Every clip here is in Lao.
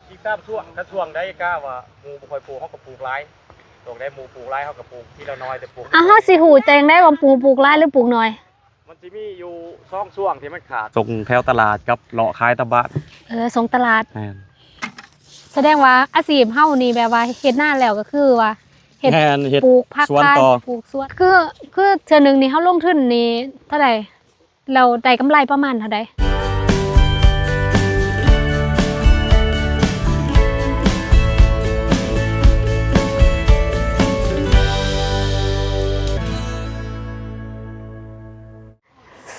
ອີກຕາມຊ່ວງ ຄັນຊ່ວງໃດກະວ່າໝູ່ບໍ່ຄ່ອຍປູກ ເຮົາກໍປູກຫຼາຍ. ຊ່ວງໃດໝູ່ປູກຫຼາຍ ເຮົາກໍປູກທີລະໜ້ອຍ ແຕ່ປູກ ເອົາ ເຮົາຊິຮູ້ແຈ້ງໄດ້ວ່າໝູ່ປູກຫຼາຍ ຫຼື ປູກໜ້ອຍ? ມັນຊິມີຢູ່ສອງຊ່ວງທີ່ມັນຂາດ ສົ່ງແຖວຕະຫຼາດກັບເລາະຂາຍຕາມບ້ານ. ເອີ ສົ່ງຕະຫຼາດ. ແມ່ນ. ສະແດງວ່າອາຊີບເຮົານີ້ແບບວ່າເຮັດນາແລ້ວກໍຄືວ່າເຮັດ ແມ່ນ ເຮັດ ປູກຜັກ ສວນ ຂາຍ ຕໍ່ ປູກສວນ. ຄື ຄືເທື່ອໜຶ່ງນີ້ເຮົາລົງທຶນນີ້ເທົ່າໃດ? ແລ້ວໄດ້ກຳໄລປະມານເທົ່າໃດ?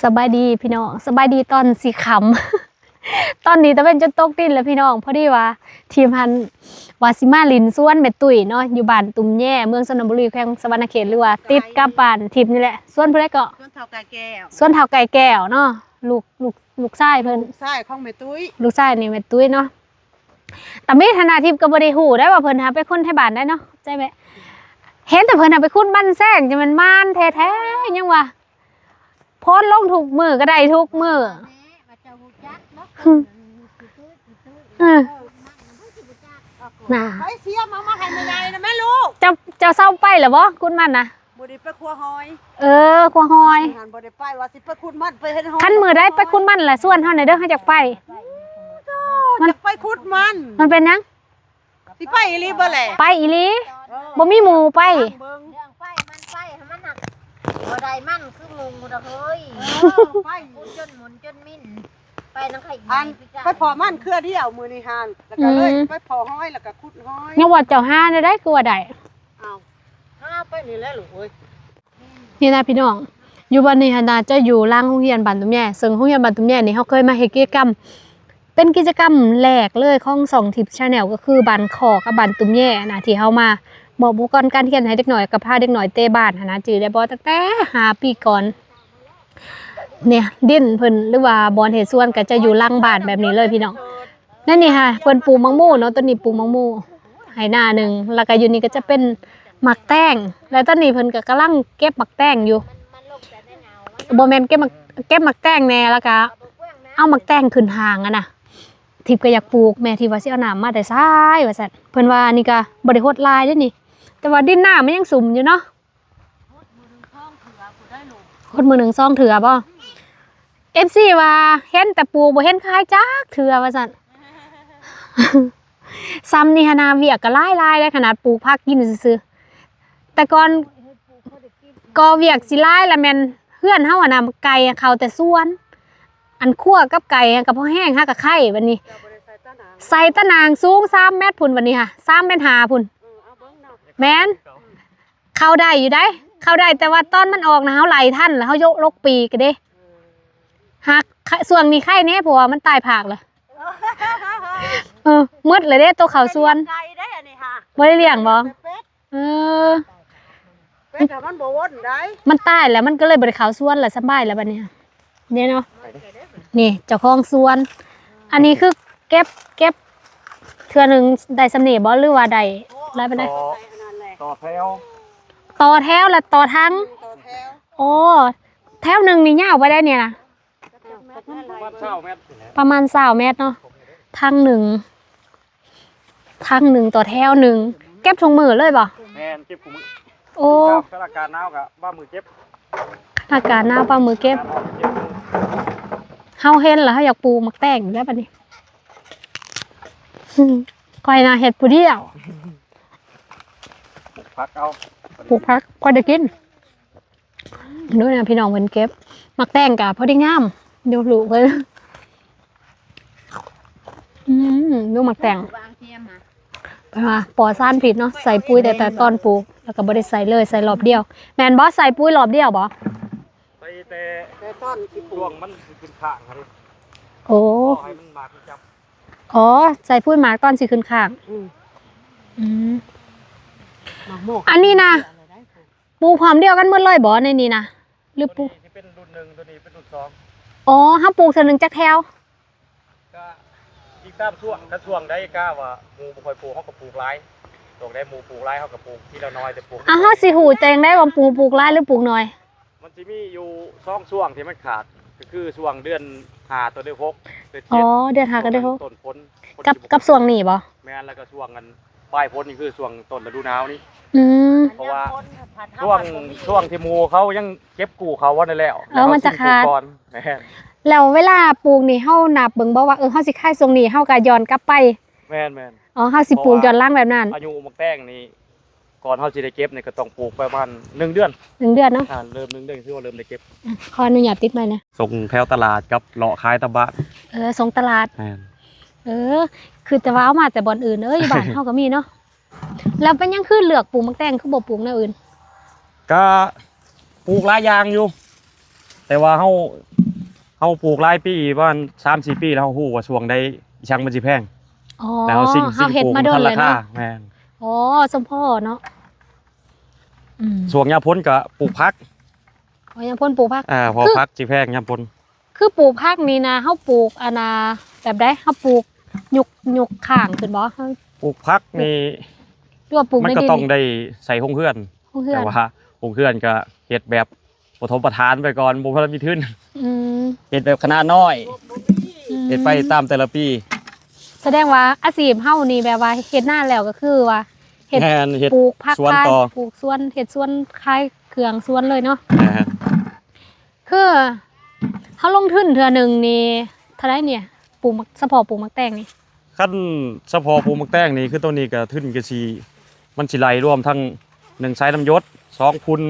ສະບາຍດີພີ່ນ້ອງ ສະບາຍດີຕອນຊິຄ່ຳ. ຕອນນີ້ຕາເວັນຈົນຕົກດິນແລ້ວພີ່ນ້ອງ. ພໍດີວ່າທີມຫັ້ນວ່າຊິມາຫຼິ້ນສວນແມ່ຕຸ້ຍເນາະ ຢູ່ບ້ານຕຸ່ມແຍ ເມືອງຊະນະບູລີ ແຂວງສະຫວັນນະເຂດ ຫຼືວ່າຕິດກັບບ້ານທິບນີ້ແຫຼະ. ສວນຜູ້ໃດເກາະ? ສວນເຖົ້າໄກ່ແກ້ວ. ສວນເຖົ້າໄກ່ແກ້ວເນາະ ລູກ ລູກ ລູກຊາຍເພິ່ນ. ລູກຊາຍຂອງແມ່ຕຸ້ຍ. ລູກຊາຍນີ້ແມ່ຕຸ້ຍເນາະ. ຕາມິດຫັ້ນນະ ທິບກໍບໍ່ໄດ້ຮູ້ໄດ້ວ່າເພິ່ນຫາໄປຄົນໄທບ້ານໄດ້ເນາະ ໃຈແມ່. ເຫັນແຕ່ເພິ່ນຫາໄປຂຸດມັນແຊງ ຈັ່ງແມ່ນມານແທ້ໆ ຍັງວ່າ ໂພສລົງທຸກມື້ກໍໄດ້ທຸກມື້. ເອີ ນະ ໃຜເສຍມາ ມາໃຫ້ແມ່ໃຫຍ່ນະແມ່ລູກ. ເຈົ້າ ເຈົ້າເຊົາໄປແລ້ວບໍ່ ຂຸດມັນນະ? ບໍ່ໄດ້ໄປຂົວຫອຍ. ເອີ ຂົວຫອຍຫັ້ນບໍ່ໄດ້ໄປ ວ່າຊິໄປຂຸດມັນ ໄປເຮັດຫອຍ. ຄັນມື້ໃດໄປຂຸດມັນລະຊວນເຮົາແດ່ເດີ ເຮົາຢາກໄປ. ມັນຢາກໄປຂຸດມັນ. ມັນເປັນຫຍັງ? ຊິໄປອີ່ຫຼີບໍ່ແຫຼະ? ໄປອີ່ຫຼີ. ເອີ ບໍ່ມີໝູ່ໄປ. ເລື່ອງໄປມັນໄປ ມັນຫັ້ນບໍ່ໄດ້ມັນຄືໝູ່ດອກເຮີ້ຍ. ເອີ ໄປ ຂຸດຈົນໝຸນຈົນມິນ ໄປນຳໃຜອີກ. ອັນ ໄປພໍ້ມັນເຄືອດຽວມື້ນີ້ຫັ້ນ ແລ້ວກໍເລີຍ ອືມ ໄປພໍ້ຫອຍ ແລ້ວກໍຂຸດຫອຍ. ຍັງວ່າເຈົ້າຫາແນວໃດຄືວ່າໄດ້? ເອົາ ຫາໄປນີ້ແຫຼະລູກເອີຍ. ນີ້ນະພີ່ນ້ອງ ຢູ່ບ່ອນນີ້ຫັ້ນນະ ຈະຢູ່ຫຼັງໂຮງຮຽນບ້ານຕຸ່ມແຍ ເຊິ່ງໂຮງຮຽນບ້ານຕຸ່ມແຍນີ້ ເຮົາເຄີຍມາເຮັດກິດຈະກຳ ເປັນກິດຈະກຳແລກເລີຍຂອງຊ່ອງທິບແຊນແນວ ກໍຄືບ້ານຄໍ້ກັບບ້ານຕຸ່ມແຍນະ ທີ່ເຮົາມາມອບອຸປະກອນການຮຽນໃຫ້ເດັກນ້ອຍ ກັບພາເດັກນ້ອຍເຕະບານຫັ້ນນະ ຈື່ໄດ້ບໍ່? ຕັ້ງແຕ່ຫ້າປີກ່ອນ. ນີ້ດິນເພິ່ນ ຫຼືວ່າບ່ອນເຮັດສວນ ກໍຈະຢູ່ຫຼັງບ້ານແບບນີ້ເລີຍພີ່ນ້ອງ. ໃນນີ້ຫາເພິ່ນປູກໝາກໂມເນາະ ຕົ້ນນີ້ປູກໝາກໂມໃຫ້ໜ້າໜຶ່ງ ແລ້ວກໍຢູ່ນີ້ກໍຈະເປັນໝາກແຕງ ແລ້ວຕອນນີ້ເພິ່ນກໍກຳລັງເກັບໝາກແຕງຢູ່. ບໍ່ແມ່ນເກັບໝາກ ເກັບໝາກແຕງແດ່ ແລ້ວກໍເອົາໝາກແຕງຂຶ້ນຫ້າງຫັ້ນນະ. ທິບກໍຢາກປູກ ແມ່ທິບວ່າຊິເອົານ້ຳມາແຕ່ໃສວ່າຊັ້ນ ເພິ່ນວ່າອັນນີ້ກໍບໍ່ໄດ້ຫົດຫຼາຍເດ້ນີ້ ແຕ່ວ່າດິນນ້ຳມັນຍັງຊຸ່ມຢູ່ເນາະ. ຫົດມື້ໜຶ່ງສອງເທື່ອບໍ່? ເອັຟຊີ ວ່າເຫັນແຕ່ປູກ ບໍ່ເຫັນຂາຍຈັກເທື່ອວ່າຊັ້ນ. ຊ່ຳນີ້ຫັ້ນນະ ວຽກກໍຫຼາຍໆ ໄດ້ຂະໜາດປູກຜັກກິນຊື່ໆ. ແຕ່ກ່ອນກໍວຽກຊິຫຼາຍລະແມ່ນເຮືອນເຮົາຫັ້ນນະ ໄກ່ເຂົ້າແຕ່ສວນ ອັນຄົວກັບໄກ່ກໍພໍແຮງ ຫາກໍໄຄບາດນີ້. ໃສ່ຕາໜ່າງສູງສາມແມັດພຸ້ນ ບາດນີ້ຫາ ສາມແມັດຫ້າພຸ້ນ. ແມ່ນ. ເຂົ້າໄດ້ຢູ່ໃດ໋ ເຂົ້າໄດ້ ແຕ່ວ່າຕອນມັນອອກນະ ເຮົາໄລ່ທັນ ແລ້ວເຮົາຍົກລົກປີກເດ້. ຫາກ ຊ່ວງນີ້ໄຄແດ່ ເພາະວ່າມັນຕາຍພາກແລ້ວ. ເອີ ໝົດແລ້ວເດ້ ໂຕເຂົ້າສວນ. ບໍ່ໄດ້ລ້ຽງບໍ່? ເອີ ເປັດມັນບໍ່ວົນໄດ໋ ມັນຕາຍແລ້ວ ມັນກໍເລີຍບໍ່ໄດ້ເຂົ້າສວນແລ້ວ ສະບາຍແລ້ວບັດນີ້. ນີ້ເນາະ ນີ້ເຈົ້າຂອງສວນ. ອັນນີ້ຄືເກັບ ເກັບເທື່ອໜຶ່ງໄດ້ສ່ຳນີ້ບໍ່ ຫຼືວ່າໄດ້ຫຼາຍປານໃດ? ຕໍ່ ຕໍ່ແຖວ ຕໍ່ແຖວ ແລ້ວຕໍ່ຖັງ. ອໍ ແຖວໜຶ່ງນີ້ຍາວປານໃດນີ້ນະ? ປະມານຊາວແມັດ ປະມານຊາວແມັດເນາະ ຖັງໜຶ່ງ. ຖັງໜຶ່ງຕໍ່ແຖວໜຶ່ງ ເກັບທຸກມື້ເລີຍບໍ່? ແມ່ນ ເກັບທຸກມື້. ໂອ້ ຄັນອາກາດໜາວກໍບາງມື້ເກັບ ອາກາດໜາວບາງມື້ເກັບ. ເຮົາເຫັນແລ້ວເຮົາຢາກປູກໝາກແຕງຢູ່ແລ້ວບັດນີ້. ຂ້ອຍນະເຮັດຜູ້ດຽວ ປູກຜັກເອົາ ປູກຜັກ ພໍໄດ້ກິນ. ດູນະ ພີ່ນ້ອງເພິ່ນເກັບໝາກແຕງກະພໍດີງາມ ດູລູກເພິ່ນ. ອືມ ດູໝາກແຕງ ເພິ່ນວ່າປອດສານພິດເນາະ ໃສ່ປຸ໋ຍແຕ່ ແຕ່ຕອນປູກ ແລ້ວກໍບໍ່ໄດ້ໃສ່ເລີຍ ໃສ່ລອບດຽວ. ແມ່ນບໍ່? ໃສ່ປຸ໋ຍລອບດຽວບໍ່? ໃສ່ແຕ່ ແຕ່ຕອນຊິປູກ ຊ່ວງມັນຊິຂຶ້ນຄ້າງຫັ້ນ. ໂອ້ ໃຫ້ມັນໝາກຈັບ. ອໍ ໃສ່ປຸ໋ຍໝາກຕອນຊິຂຶ້ນຄ້າງ. ອືມ ອືມ ໝາກໂມກ ອັນນີ້ນະ ປູກພ້ອມດຽວກັນໝົດເລີຍບໍ່ໃນນີ້ນະ ຫຼືປູກ? ໂຕນີ້ຊິເປັນລຸ້ນໜຶ່ງ ໂຕນີ້ເປັນລຸ້ນສອງ. ອໍ ເຮົາປູກເທື່ອໜຶ່ງຈັກແຖວ? ກະອີກຕາມຊ່ວງ ຄັນຊ່ວງໃດກະວ່າໝູ່ບໍ່ຄ່ອຍປູກ ເຮົາກໍປູກຫຼາຍ. ຊ່ວງໃດໝູ່ປູກຫຼາຍ ເຮົາກໍປູກທີລະໜ້ອຍ ແຕ່ປູກ ເອົາ ເຮົາຊິຮູ້ແຕ່ຈັ່ງໃດວ່າໝູ່ປູກຫຼາຍ ຫຼື ປູກໜ້ອຍ? ມັນຊິມີຢູ່ສອງຊ່ວງທີ່ມັນຂາດ ກໍຄືຊ່ວງເດືອນຫ້າຕໍ່ເດືອນຫົກ ເດືອນເຈັດ ອໍ ເດືອນຫ້າກັບເດືອນຫົກ ຕົ້ນຝົນ ກັບ ກັບຊ່ວງນີ້ບໍ່? ແມ່ນ ແລ້ວກໍຊ່ວງອັນປາຍຝົນນີ້ຄືຊ່ວງຕົ້ນລະດູໜາວນີ້. ອືມ ເພາະວ່າຊ່ວງ ຊ່ວງທີ່ໝູ່ເຂົາຍັງເກັບກູ້ເຂົ້າບໍ່ໄດ້ແລ້ວ ເອີ ແລ້ວເຮົາຊິປູກກ່ອນ. ແມ່ນ ແລ້ວເວລາປູກນີ້ເຮົານັບເບິ່ງບໍ່ວ່າ ເອີ ເຮົາຊິຂາຍຊ່ວງນີ້ ເຮົາກໍຍ້ອນກັບໄປ? ແມ່ນໆ ອໍ ເຮົາຊິປູກຍ້ອນຫຼັງແບບນັ້ນ. ອາຍຸໝາກແຕງນີ້ ກ່ອນເຮົາຊິໄດ້ເກັບນີ້ກໍຕ້ອງປູກປະມານໜຶ່ງເດືອນ ໜຶ່ງເດືອນເນາະ. ອ່າ ເລີ່ມໜຶ່ງເດືອນ ຖືວ່າເລີ່ມໄດ້ເກັບ. ອືມ ຂໍອະນຸຍາດຕິດໄມແດ່. ສົ່ງແຖວຕະຫຼາດກັບເລາະຂາຍຕາມບ້ານ. ເອີ ສົ່ງຕະຫຼາດ. ແມ່ນ ເອີ ຄືແຕ່ວ່າເອົາມາແຕ່ບ່ອນອື່ນ ເອີ ຢູ່ບ້ານເຮົາກໍມີເນາະ. ແລ້ວເປັນຫຍັງຄືເລືອກປູກໝາກແຕງ ຄືບໍ່ປູກແນວອື່ນ? ກະປູກຫຼາຍຢ່າງຢູ່ ແຕ່ວ່າເຮົາ ເຮົາປູກຫຼາຍປີ ປະມານສາມສີ່ປີ ແລ້ວເຮົາຮູ້ວ່າຊ່ວງໃດອີ່ຫຍັງມັນຊິແພງ. ອໍ ແລ້ວເຮົາຊິງ ເຮົາເຮັດມາດົນແລ້ວເນາະ. ແມ່ນ ອໍ ສົມພໍເນາະ. ອືມ ຊ່ວງຍາມຝົນກໍປູກຜັກ. ອໍ ຍາມຝົນປູກຜັກ. ອ່າ ເພາະ ຄື ຜັກຊິແພງຍາມຝົນ. ຄືປູກຜັກນີ້ນະ ເຮົາປູກອັນນ່າ ແບບໃດ? ເຮົາປູກຍົກ ຍົກຂ້າງຂຶ້ນບໍ່? ເຮົາປູກຜັກນີ້ ຫຼືວ່າປູກໃນດິນ? ມັນກໍຕ້ອງໄດ້ໃສ່ໂຮງເຮືອນ. ໂຮງເຮືອນ ແຕ່ວ່າໂຮງເຮືອນກໍເຮັດແບບປະຖົມປະຖານໄປກ່ອນ ບໍ່ທັນມີທຶນ. ອືມ ເຮັດແບບຂະໜາດນ້ອຍ. ອືມ ເຮັດໄປຕາມແຕ່ລະປີ. ສະແດງວ່າອາຊີບເຮົານີ້ແບບວ່າເຮັດນາແລ້ວກໍຄືວ່າເຮັດ ແມ່ນ ເຮັດ ປູກຜັກຂາຍ ສວນຕໍ່ ປູກສວນ ເຮັດສວນຂາຍເຄື່ອງສວນເລີຍເນາະ. ແມ່ນ ຄືເຮົາລົງທຶນເທື່ອໜຶ່ງນີ້ເທົ່າໃດນີ້? ປູກໝາກ ສະເພາະປູກໝາກແຕງນີ້. ຄັນສະເພາະປູກໝາກແຕງນີ້ ຄືໂຕນີ້ກໍທຶນກໍຊິ ມັນຊິໄລ່ລວມທັງ ໜຶ່ງ ໃສ່ນ້ຳຢົດ ສອງ ຝຸ່ນ.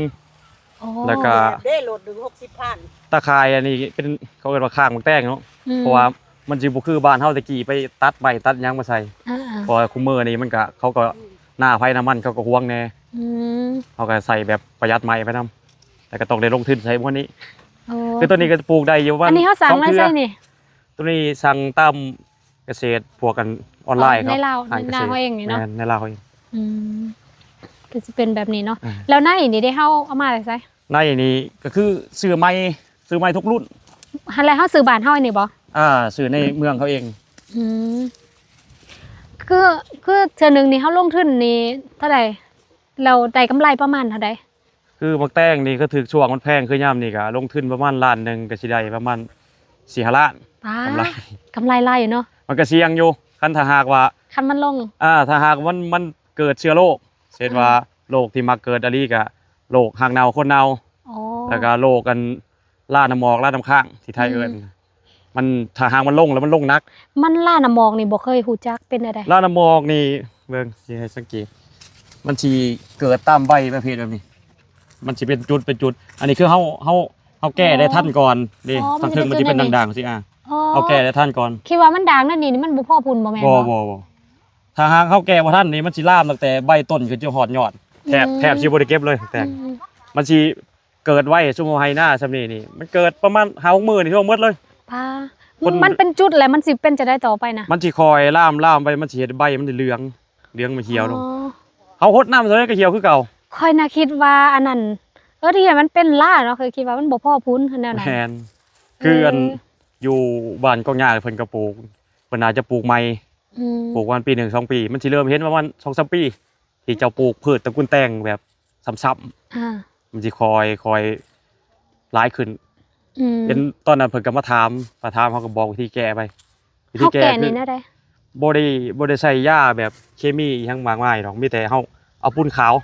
ອໍ ແລ້ວກໍເດ້ ໂລໜຶ່ງຫົກສິບພັນ. ຕາຂ່າຍອັນນີ້ເປັນ ເຂົາເອີ້ນວ່າຄ້າງໝາກແຕງເນາະ. ອືມ ເພາະວ່າມັນຊິບໍ່ຄືບ້ານເຮົາແຕ່ກີ້ໄປຕັດໄມ້ຕັດຫຍັງມາໃສ່. ອ່າໆ ເພາະວ່າຄຸມື້ນີ້ມັນກໍ ເຂົາກໍ ອືມ ໜ້າໄຟໜ້າມັນເຂົາກໍຫວງແດ່. ອືມ ເຮົາກໍໃສ່ແບບປະຢັດໄມ້ໄປນຳ ແຕ່ກໍຕ້ອງໄດ້ລົງທຶນໃສ່ໝົດນີ້. ອໍ ຄືໂຕນີ້ກໍປູກໄດ້ຢູ່ປະມານ ອັນນີ້ເຮົາສັ່ງມາໃສນີ້? ໂຕນີ້ສັ່ງຕາມ ກະເສດ ພວກອັນອອນລາຍ ອໍ ເຂົາ ໃນລາວ ໃນລາວເຮົາເອງນີ້ເນາະ. ແມ່ນ ໃນລາວເຮົາເອງ. ອືມ ກໍຊິເປັນແບບນີ້ເນາະ. ອ່າ ແລ້ວໃນນີ້ເດ້ ເຮົາເອົາມາແຕ່ໃສ? ໃນນີ້ກໍຄືຊື້ໃໝ່ ຊື້ໃໝ່ທຸກລຸ້ນ. ຫັ້ນແຫຼະ ເຮົາຊື້ບ້ານເຮົານີ້ບໍ່? ອ່າ ຊື້ໃນເມືອງເຮົາເອງ. ອືມ ຄື ຄືເທື່ອໜຶ່ງນີ້ເຮົາລົງທຶນນີ້ເທົ່າໃດ? ແລ້ວໄດ້ກຳໄລປະມານເທົ່າໃດ? ຄືໝາກແຕງນີ້ກໍຖືກຊ່ວງມັນແພງ ຄືຍາມນີ້ກໍລົງທຶນປະມານລ້ານໜຶ່ງ ກໍຊິໄດ້ປະມານສີ່ຫ້າລ້ານ. ປາ ກຳໄລ ກຳໄລຫຼາຍຢູ່ເນາະ. ມັນກໍສ່ຽງຢູ່ ຄັນຖ້າຫາກວ່າ ຄັນມັນລົງ ອ່າ ຖ້າຫາກມັນ ມັນເກີດເຊື້ອໂລກ ເຊັ່ນວ່າ ອ່າ ໂລກທີ່ມັກເກີດອີ່ຫຼີກໍໂລກຮາກເນົ່າ ຄົນເນົ່າ. ອໍ ແລ້ວກໍໂລກອັນ ລານ້ຳໝອກ ລານ້ຳຄ້າງ ທີ່ໄທເອີ້ນ. ອືມ ມັນ ຖ້າຫາກມັນລົງແລ້ວມັນລົງໜັກ. ມັນລານ້ຳໝອກນີ້ບໍ່ເຄີຍຮູ້ຈັກ ເປັນແນວໃດ? ລານ້ຳໝອກນີ້ ເບິ່ງ ຊິໃຫ້ສັງເກດ ມັນຊິເກີດຕາມໃບປະເພດແບບນີ້ ມັນຊິເປັນຈຸດເປັນຈຸດ. ອັນນີ້ຄືເຮົາ ເຮົາ ເຮົາແກ່ໄດ້ທັນກ່ອນເດ້. ອໍ ທາງເທິງມັນຊິເປັນດ່າງໆ ຊີ້ ອ່າ ອໍ ເຮົາແກ່ໄດ້ທັນກ່ອນ. ຄິດວ່າມັນດ່າງນັ້ນນີ້ ມັນບໍ່ພໍພຸ້ນບໍ່ແມ່ນ? ບໍ່ ບໍ່ ບໍ່ ບໍ່. ຖ້າຫາກເຮົາແກ່ບໍ່ທັນນີ້ ມັນຊິລາມຕັ້ງແຕ່ໃບຕົ້ນຂຶ້ນຈົນຮອດຍອດ. ແທບ ອືມ ແທບຊິບໍ່ໄດ້ເກັບເລີຍ ແຕງ. ອືມ ມັນຊິ ເກີດໄວ ຊຸມເຮົາໄຮ່ນາຊ່ຳນີ້ນີ້ ມັນເກີດປະມານຫ້າຫົກມື້ນີ້ ທົ່ວໝົດເລີຍ. ປາ ມັນ ມັນເປັນຈຸດແລ້ວ ມັນຊິເປັນຈັ່ງໃດຕໍ່ໄປນະ? ມັນຊິຄ່ອຍລາມ ລາມໄປ ມັນຊິເຮັດໃບມັນເຫຼືອງ ເຫຼືອງມາຂຽວລົງ. ອໍ ເຮົາຫົດນ້ຳເທົ່າໃດກໍຂຽວຄືເກົ່າ. ຂ້ອຍນະຄິດວ່າອັນນັ້ນ ເອີ ທີ່ມັນເປັນລາເນາະ ຂ້ອຍຄິດວ່າມັນບໍ່ພໍພຸ້ນແນວນັ້ນ. ແມ່ນ ຄືອັນ ເອີ ຢູ່ບ້ານກອກຫຍ້າເພິ່ນກໍປູກ ເພິ່ນອາດຈະປູກໃໝ່. ອືມ ປູກປະມານປີໜຶ່ງສອງປີ ມັນຊິເລີ່ມເຫັນປະມານສອງສາມປີ ທີ່ເຈົ້າປູກພືດຕະກຸນແຕງແບບຊ້ຳໆ ອ່າ ມັນຊິຄ່ອຍ ຄ່ອຍຫຼາຍຂຶ້ນ. ອືມ ເຫັນຕອນນັ້ນເພິ່ນກໍມາຖາມ ມາຖາມ ເຮົາກໍບອກວິທີແກ້ໄປ. ວິທີແກ້ ເຮົາແກ້ນີ້ແນວໃດ? ບໍ່ໄດ້ ບໍ່ໄດ້ໃສ່ຢາແບບເຄມີອີ່ຫຍັງມາກມາຍດອກ ມີແຕ່ເຮົາເອົາປູນຂາວ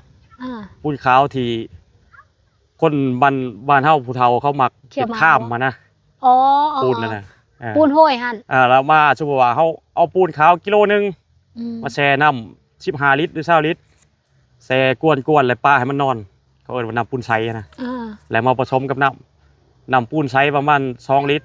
ອ່າ ປູນຂາວທີ່ຄົນບ້ານ ບ້ານເຮົາຜູ້ເຖົ້າເຂົາມັກເຮັດຄາມຫັ້ນນະ. ອໍ ອໍ ປູນນັ້ນນະ ອ່າ ປູນໂຮຍຫັ້ນ. ອ່າ ແລ້ວມາ ສົມມຸດວ່າເຮົາເອົາປູນຂາວກິໂລໜຶ່ງ ອືມ ມາແຊ່ນ້ຳສິບຫ້າລິດ ຫຼື ຊາວລິດ ແຊ່ກວນໆ ແລ້ວປະໃຫ້ມັນນອນ ເຂົາເອີ້ນວ່ານ້ຳປູນໃສນະ ອ່າ ແລ້ວມາປະສົມກັບນ້ຳ ນ້ຳປູນໃສປະມານສອງລິດ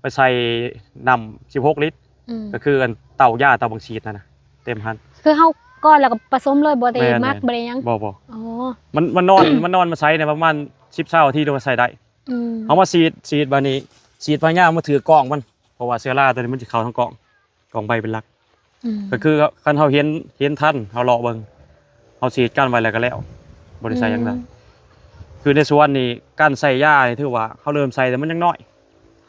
ໄປໃສ່ນ້ຳສິບຫົກລິດ ອືມ ກໍຄືອັນເຕົ້າຢາເຕົ້າບັງສີດນັ້ນນະ ເຕັມຫັ້ນ. ຄືເຮົາກ່ອນແລ້ວກໍປະສົມເລີຍ ບໍ່ໄດ້ ແມ່ນໆ ໝັກ ບໍ່ໄດ້ຫຍັງ? ບໍ່ ບໍ່ ອໍ ມັນ ມັນນອນ ມັນນອນມາໃສ່ນະ ປະມານສິບ ຊາວນາທີ ຫຼືວ່າໃສ່ໄດ້. ອືມ ເຮົາມາສີດ ສີດບາດນີ້ ສີດພະຍາຍາມມາຖືກກ້ອງມັນ ເພາະວ່າເຊື້ອລາໂຕນີ້ມັນຊິເຂົ້າທາງກ້ອງ ກອງໃບເປັນຫຼັກ. ອືມ ກໍຄືຄັນເຮົາເຫັນ ເຫັນທັນ ເຮົາເລາະເບິ່ງ ເຮົາສີດກັນໄວ້ແລ້ວກໍແລ້ວ ບໍ່ໄດ້ໃສ່ຫຍັງຫຼາຍ. ອືມ ຄືໃນສວນນີ້ ການໃສ່ຢານີ້ຖືວ່າເຮົາເລີ່ມໃສ່ແຕ່ມັນຍັງນ້ອຍ.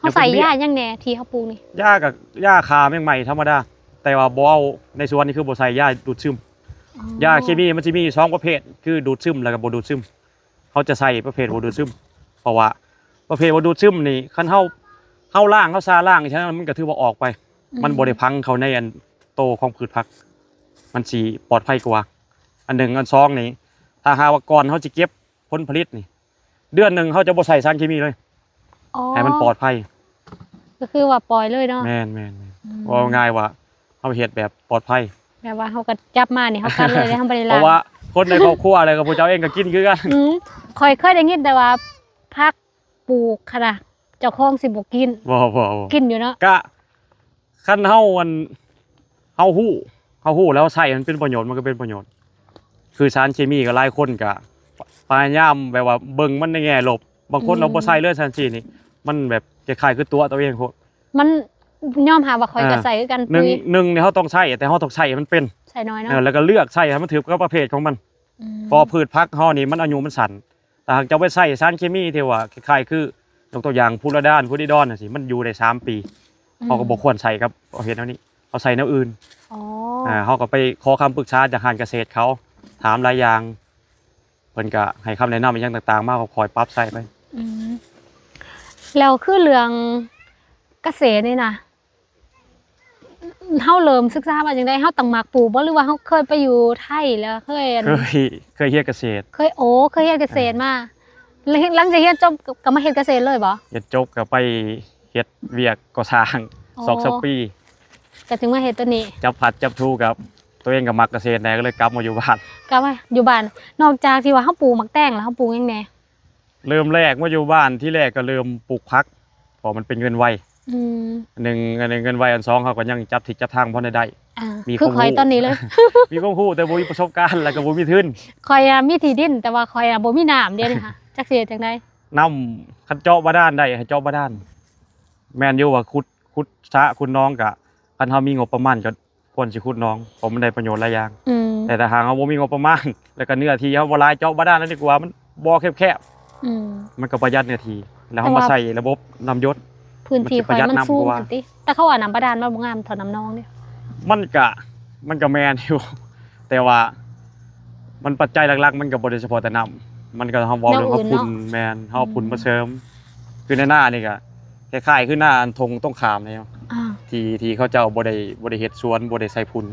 ເຮົາໃສ່ຢາຫຍັງແດ່ທີ່ເຮົາປູກນີ້? ຢາກໍຢາຂ້າແມງໄມ້ທຳມະດາ ແຕ່ວ່າບໍ່ເອົາ ໃນສວນນີ້ຄືບໍ່ໃສ່ຢາດູດຊຶມ. ອໍ ຢາເຄມີມັນຊິມີຢູ່ສອງປະເພດ ຄືດູດຊຶມ ແລ້ວກໍບໍ່ດູດຊຶມ. ເຮົາຈະໃສ່ປະເພດບໍ່ດູດຊຶມ ເພາະວ່າປະເພດບໍ່ດູດຊຶມນີ້ ຄັນເຮົາ ເຮົາລ້າງ ເຮົາຊາລ້າງ ສະນັ້ນມັນກໍຖືວ່າອອກໄປ ອືມ ມັນບໍ່ໄດ້ຝັງເຂົ້າໃນອັນໂຕຂອງພືດຜັກ ມັນຊິປອດໄພກວ່າ ອັນໜຶ່ງ. ອັນສອງນີ້ ຖ້າຫາກວ່າກ່ອນເຮົາຊິເກັບຜົນຜະລິດນີ້ ເດືອນໜຶ່ງເຮົາຈະບໍ່ໃສ່ສານເຄມີເລີຍ ອໍ ໃຫ້ມັນປອດໄພ ກໍຄືວ່າປ່ອຍເລີຍເນາະ. ແມ່ນໆໆ ອືມ ເວົ້າງ່າຍວ່າເຮົາເຮັດແບບປອດໄພ ແບບວ່າເຮົາກໍຈັບມານີ້ເຮົາກັດເລີຍເດ້ ເຮົາບໍ່ໄດ້ລ້າງ ເພາະວ່າຄົນໃນຄອບຄົວແລ້ວກໍຜູ້ເຈົ້າເອງກໍກິນຄືກັນ. ອືມ ຂ້ອຍເຄີຍໄດ້ຍິນແຕ່ວ່າຜັກ ປູກຫັ້ນນະ ເຈົ້າຂອງຊິບໍ່ກິນ. ບໍ່ ບໍ່ ບໍ່ ກິນຢູ່ເນາະ. ກະຄັນເຮົາ ອັນ ເຮົາຮູ້ ເຮົາຮູ້ແລ້ວເຮົາໃຊ້ໃຫ້ມັນເປັນປະໂຫຍດ ມັນກໍເປັນປະໂຫຍດ. ຄືສານເຄມີກໍຫຼາຍຄົນກໍພະຍາຍາມແບບວ່າເບິ່ງມັນໃນແງ່ລົບ. ບາງຄົນ ອືມ ເຮົາບໍ່ໃຊ້ເລີຍ ສານເຄມີນີ້ ມັນແບບຄ້າຍໆຄືຕົວະຕົວເອງໂພດ. ມັນຍອມຮັບວ່າຂ້ອຍກໍ ອ່າ ໃຊ້ຄືກັນ ໜຶ່ງ ປຸ໋ຍ ໜຶ່ງນີ້ເຮົາຕ້ອງໃຊ້ ແຕ່ເຮົາຕ້ອງໃຊ້ໃຫ້ມັນເປັນ ໃຊ້ໜ້ອຍເນາະ ເອີ ແລ້ວກໍເລືອກໃຊ້ໃຫ້ມັນຖືກກັບປະເພດຂອງມັນ. ອືມ ເພາະພືດຜັກເຮົານີ້ມັນອາຍຸມັນສັ້ນ ຖ້າຫາກເຈົ້າໄປໃຊ້ສານເຄມີທີ່ວ່າຄ້າຍໆຄື ຍົກຕົວຢ່າງ ຟູໂຣດານ ຟູດີດອນຈັ່ງຊີ້ ມັນຢູ່ໄດ້ສາມປີ. ອືມ ເຮົາກໍບໍ່ຄວນໃຊ້ກັບປະເພດແນວນີ້ ເຮົາໃຊ້ແນວອື່ນ. ອໍ ອ່າ ເຮົາກໍໄປຂໍຄຳປຶກສາຈາກຮ້ານກະເສດເຂົາ ຖາມຫຼາຍຢ່າງ ເພິ່ນກໍໃຫ້ຄຳແນະນຳອີ່ຫຍັງຕ່າງໆມາ ກໍຄ່ອຍປັບໃຊ້ໄປ. ອືມ ແລ້ວຄືເລື່ອງກະເສດນີ້ນະ ເຮົາເລີ່ມສຶກສາມາຈັ່ງໃດ? ເຮົາຕັ້ງໝາກປູກບໍ່ ຫຼືວ່າເຮົາເຄີຍໄປຢູ່ໄທແລ້ວເຄີຍ ເຄີຍ ເຄີຍຮຽນກະເສດ. ເຄີຍ ໂອ້ ເຄີຍຮຽນກະເສດມາ. ເອີ ແລ້ວຫຼັງຈາກຮຽນຈົບກໍມາເຮັດກະເສດເລີຍບໍ່? ຮຽນຈົບກໍໄປເຮັດວຽກກໍ່ສ້າງ ອໍ ສອງສາມປີ ກໍຈຶ່ງມາເຮັດຕົວນີ້ ຈັບພັດຈັບທູກັບ ຕົວເອງກໍມັກກະເສດແດ່ ກໍເລີຍກັບມາຢູ່ບ້ານ. ກັບມາຢູ່ບ້ານ ນອກຈາກທີ່ວ່າເຮົາປູກໝາກແຕງແລ້ວ ເຮົາປູກຫຍັງແດ່? ເລີ່ມແລກມາຢູ່ບ້ານທີແລກກໍເລີ່ມປູກຜັກ ເພາະມັນເປັນເງິນໄວ. ອືມ ໜຶ່ງ ອັນໜຶ່ງເງິນໄວ ອັນສອງເຮົາກໍຍັງຈັບທິດຈັບທາງພໍໄດ້ ອ່າ ມີ ຄືຂ້ອຍຕອນນີ້ເລີຍ ມີຄວາມຮູ້ແຕ່ບໍ່ມີປະສົບການ ແລ້ວກໍບໍ່ມີທຶນ. ຂ້ອຍອະມີທີ່ດິນ ແຕ່ວ່າຂ້ອຍອະບໍ່ມີນ້ຳ ດຽວນີ້ຫາ ຈັກຊິເຮັດຈັ່ງໃດ? ນ້ຳ ຄັນເຈາະບາດານໄດ້ໃຫ້ເຈາະບາດານ ແມ່ນຢູ່ວ່າຂຸດ ຂຸດສະຂຸດໜອງ ກະຄັນເຮົາມີງົບປະມານກໍ ຄວນຊິຂຸດໜອງ ເພາະມັນໄດ້ປະໂຫຍດຫຼາຍຢ່າງ. ອືມ ແຕ່ຖ້າຫາກເຮົາບໍ່ມີງົບປະມານ ແລ້ວກໍເນື້ອທີ່ເຮົາບໍ່ຫຼາຍ ເຈາະບາດານແລ້ວດີກວ່າ ມັນບໍ່ແຄບໆ. ອືມ ມັນກໍປະຢັດເນື້ອທີ່ ແລ້ວເຮົາມາໃຊ້ລະບົບນ້ຳຢົດ ພື້ນທີ່ຂ້ອຍມັນສູງຫັ້ນຕິ ແຕ່ເຂົາວ່ານ້ຳບາດານມັນບໍ່ງາມເທົ່ານ້ຳໜອງເດ້. ມັນກະ ມັນກະແມ່ນຢູ່ ແຕ່ວ່າມັນປັດໄຈຫຼັກໆ ມັນກະບໍ່ໄດ້ສະເພາະແຕ່ນ້ຳ ມັນກະ ເຮົາເວົ້າເລື່ອງເຮົາຝຸ່ນ ແມ່ນ ເຮົາເອົາຝຸ່ນມາເສີມ. ຄືໃນນານີ້ກະຄ້າຍໆຄືນາອັນທົ່ງຕົງຂ້າມນີ້ ອ່າ ທີ່ ທີ່ເຂົາເຈົ້າບໍ່ໄດ້ ບໍ່ໄດ້ເຮັດສວນ ບໍ່ໄດ້ໃສ່ຝຸ່ນ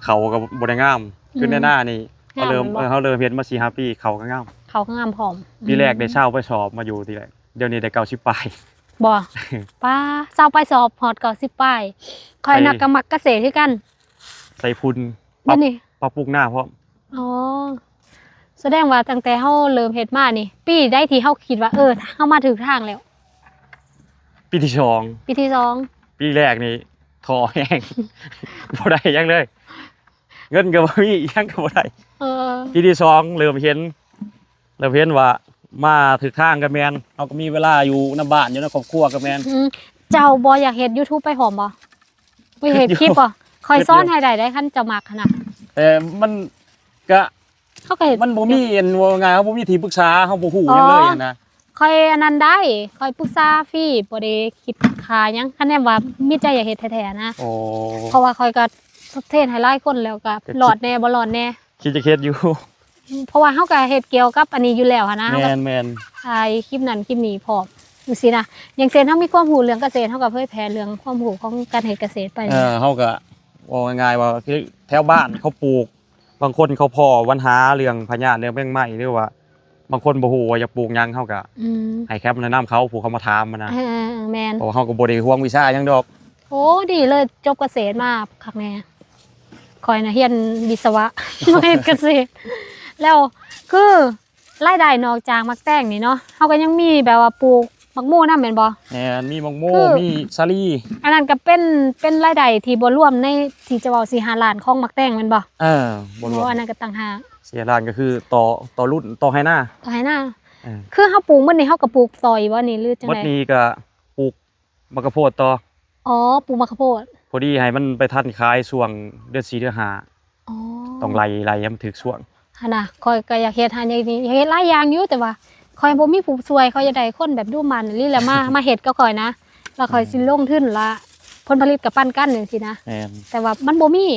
ເຂົ້າກໍບໍ່ໄດ້ງາມ. ອືມ ຄືໃນນານີ້ ເຮົາເລີ່ມ ເອີ ເຮົາເລີ່ມເຮັດມາສີ່ຫ້າປີ ເຂົ້າກໍງາມ ເຂົ້າກໍງາມພ້ອມ. ປີແລກໄດ້ ອືມ ຊາວປາຍສອບມາຢູ່ທີແລກ ດຽວນີ້ໄດ້ເກົ້າສິບປາຍ. ບໍ່ ປາ ຊາວປາຍສອບຮອດເກົ້າສິບປາຍ. ຂ້ອຍນະກໍມັກກະເສດຄືກັນ ໃສ່ຝຸ່ນ ປັບ ປັບປຸງນາພ້ອມ. ອໍ ສະແດງວ່າຕັ້ງແຕ່ເຮົາເລີ່ມເຮັດມານີ້ ປີໃດທີ່ເຮົາຄິດວ່າ ເອີ ເຮົາມາຖືກທາງແລ້ວ? ປີທີສອງ ປີທີສອງ. ປີແລກນີ້ທໍ້ແຮງ ບໍ່ໄດ້ຫຍັງເລີຍ ເງິນກໍບໍ່ມີ ອີຫຍັງກໍບໍ່ໄດ້. ເອີ ປີທີສອງເລີ່ມເຫັນ ເລີ່ມເຫັນວ່າມາຖືກທາງກໍແມ່ນ ເຮົາກໍມີເວລາຢູ່ນຳບ້ານ ຢູ່ນຳຄອບຄົວກໍແມ່ນ. ອືມ ເຈົ້າບໍ່ຢາກເຮັດຢູທູບໄປພ້ອມບໍ່? ໄປເຮັດຄລິບບໍ່? ຂ້ອຍສອນໃຫ້ໄດ້ໄດ໋ ຄັນເຈົ້າມັກຫັ້ນນະ. ແຕ່ມັນກະ ເຮົາກໍເຮັດ ມັນບໍ່ມີອັນ ເວົ້າງ່າຍ ເຮົາບໍ່ມີທີ່ປຶກສາ ເຮົາບໍ່ຮູ້ຫຍັງເລີຍຫັ້ນນະ. ຂ້ອຍອັນນັ້ນໄດ້ ຂ້ອຍປຶກສາຟຣີ ບໍ່ໄດ້ຄິດຄ່າຫຍັງ ຄັນແມ່ນວ່າມີໃຈຢາກເຮັດແທ້ໆນະ. ໂອ້ ເພາະວ່າຂ້ອຍກໍເທຣນໃຫ້ຫຼາຍຄົນແລ້ວ ກໍລອດແດ່ບໍ່ລອດແດ່. ຄິດຈະເຮັດຢູ່ ເພາະວ່າເຮົາກໍເຮັດກ່ຽວກັບອັນນີ້ຢູ່ແລ້ວຫັ້ນນະ. ແມ່ນໆ ຖ່າຍຄລິບນັ້ນຄລິບນີ້ພ້ອມ ຈັ່ງຊີ້ນະ. ຢ່າງເຊັ່ນເຮົາມີຄວາມຮູ້ເລື່ອງກະເສດ ເຮົາກໍເຜີຍແຜ່ເລື່ອງຄວາມຮູ້ຂອງການເຮັດກະເສດໄປ. ເອີ ເຮົາກໍເວົ້າງ່າຍໆວ່າ ຄືແຖວບ້ານເຂົາປູກ ບາງຄົນເຂົາພໍ້ບັນຫາເລື່ອງພະຍາດ ເລື່ອງແມງໄມ້ ຫຼືວ່າບາງຄົນບໍ່ຮູ້ວ່າຢາກປູກຫຍັງ ເຮົາກໍ ອືມ ໃຫ້ຄຳແນະນຳເຂົາ ຜູ້ເຂົາມາຖາມຫັ້ນນະ. ເອີໆ ແມ່ນ ເພາະວ່າເຮົາກໍບໍ່ໄດ້ຫວງວິຊາຫຍັງດອກ. ໂອ້ ດີເລີຍ ຈົບກະເສດມາຄັກແນ່. ຂ້ອຍນະຮຽນວິສະວະ ມາເຮັດກະເສດ. ແລ້ວຄືລາຍໄດ້ນອກຈາກໝາກແຕງນີ້ເນາະ ເຮົາກໍຍັງມີແບບວ່າປູກໝາກໂມນຳແມ່ນບໍ່? ແມ່ນ ມີໝາກໂມ ຄື ມີສາລີ. ອັນນັ້ນກໍເປັນ ເປັນລາຍໄດ້ທີ່ບໍ່ລວມໃນທີ່ຈະເວົ້າສີ່ຫ້າລ້ານຂອງໝາກແຕງແມ່ນບໍ່? ເອີ ບໍ່ລວມ. ອໍ ອັນນັ້ນກໍຕ່າງຫາກ. ສີ່ຫ້າລ້ານກໍຄືຕໍ່ ຕໍ່ລຸ້ນ ຕໍ່ໄຮ່ນາ ຕໍ່ໄຮ່ນາ. ເອີ ຄືເຮົາປູກໝົດນີ້ ເຮົາກໍປູກຕໍ່ອີກບໍ່ນີ້ ຫຼືຈັ່ງໃດ? ໝົດນີ້ກໍປູກໝາກກະໂພດຕໍ່. ອໍ ປູກໝາກກະໂພດ ພໍດີໃຫ້ມັນໄປທັນຂາຍຊ່ວງເດືອນສີ່ເດືອນຫ້າ. ອໍ ຕ້ອງໄລ່ ໄລ່ໃຫ້ມັນຖືກຊ່ວງ. ຫັ້ນນະ ຂ້ອຍກໍຢາກເຮັດຫັ້ນ ຢາກນີ້ ຢາກເຮັດຫຼາຍຢ່າງຢູ່ ແຕ່ວ່າຂ້ອຍບໍ່ມີຜູ້ຊ່ວຍ ຂ້ອຍຢາກໄດ້ຄົນແບບດຸໝັ່ນອີ່ຫຼີ ແລ້ວມາ ມາເຮັດກັບຂ້ອຍນະ ແລ້ວຂ້ອຍ ແມ່ນ ຊິລົງທຶນ ແລະຜົນຜະລິດກໍປັນກັນຈັ່ງຊີ້ນະ. ແມ່ນ ແຕ່ວ່າມັນບໍ່ມີ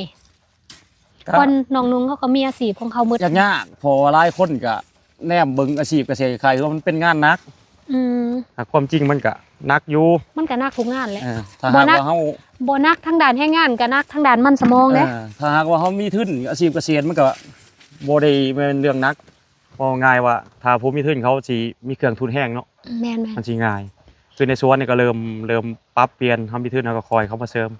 ຄົນນ້ອງນຸ່ງເຂົາກໍມີອາຊີບຂອງເຂົາໝົດ. ຍາກໆ ເພາະວ່າຫຼາຍຄົນກໍແນມເບິ່ງອາຊີບກະເສດຂາຍ ຄືວ່າມັນເປັນງານໜັກ. ອືມ ແຕ່ຄວາມຈິງມັນກະ ໜັກຢູ່ ມັນກໍໜັກທຸກງານແຫຼະ. ເອີ ຖ້າຫາກວ່າເຮົາ ບໍ່ໜັກທາງດ້ານແຮງງານ ກໍໜັກທາງດ້ານມັນສະໝອງເດ້. ເອີ ຖ້າຫາກວ່າເຮົາມີທຶນອາຊີບກະສຽນ ມັນກໍບໍ່ໄດ້ແມ່ນເລື່ອງໜັກ. ເວົ້າງ່າຍວ່າ ຖ້າຜູ້ມີທຶນເຂົາຊິມີເຄື່ອງທຸນແຮງເນາະ ແມ່ນໆ ມັນຊິງ່າຍ. ຄືໃນສວນນີ້ກໍເລີ່ມ ເລີ່ມປັບປ່ຽນ ເຮົາມີທຶນເຮົາກໍຄ່ອຍເຂົ້າມາເສີມ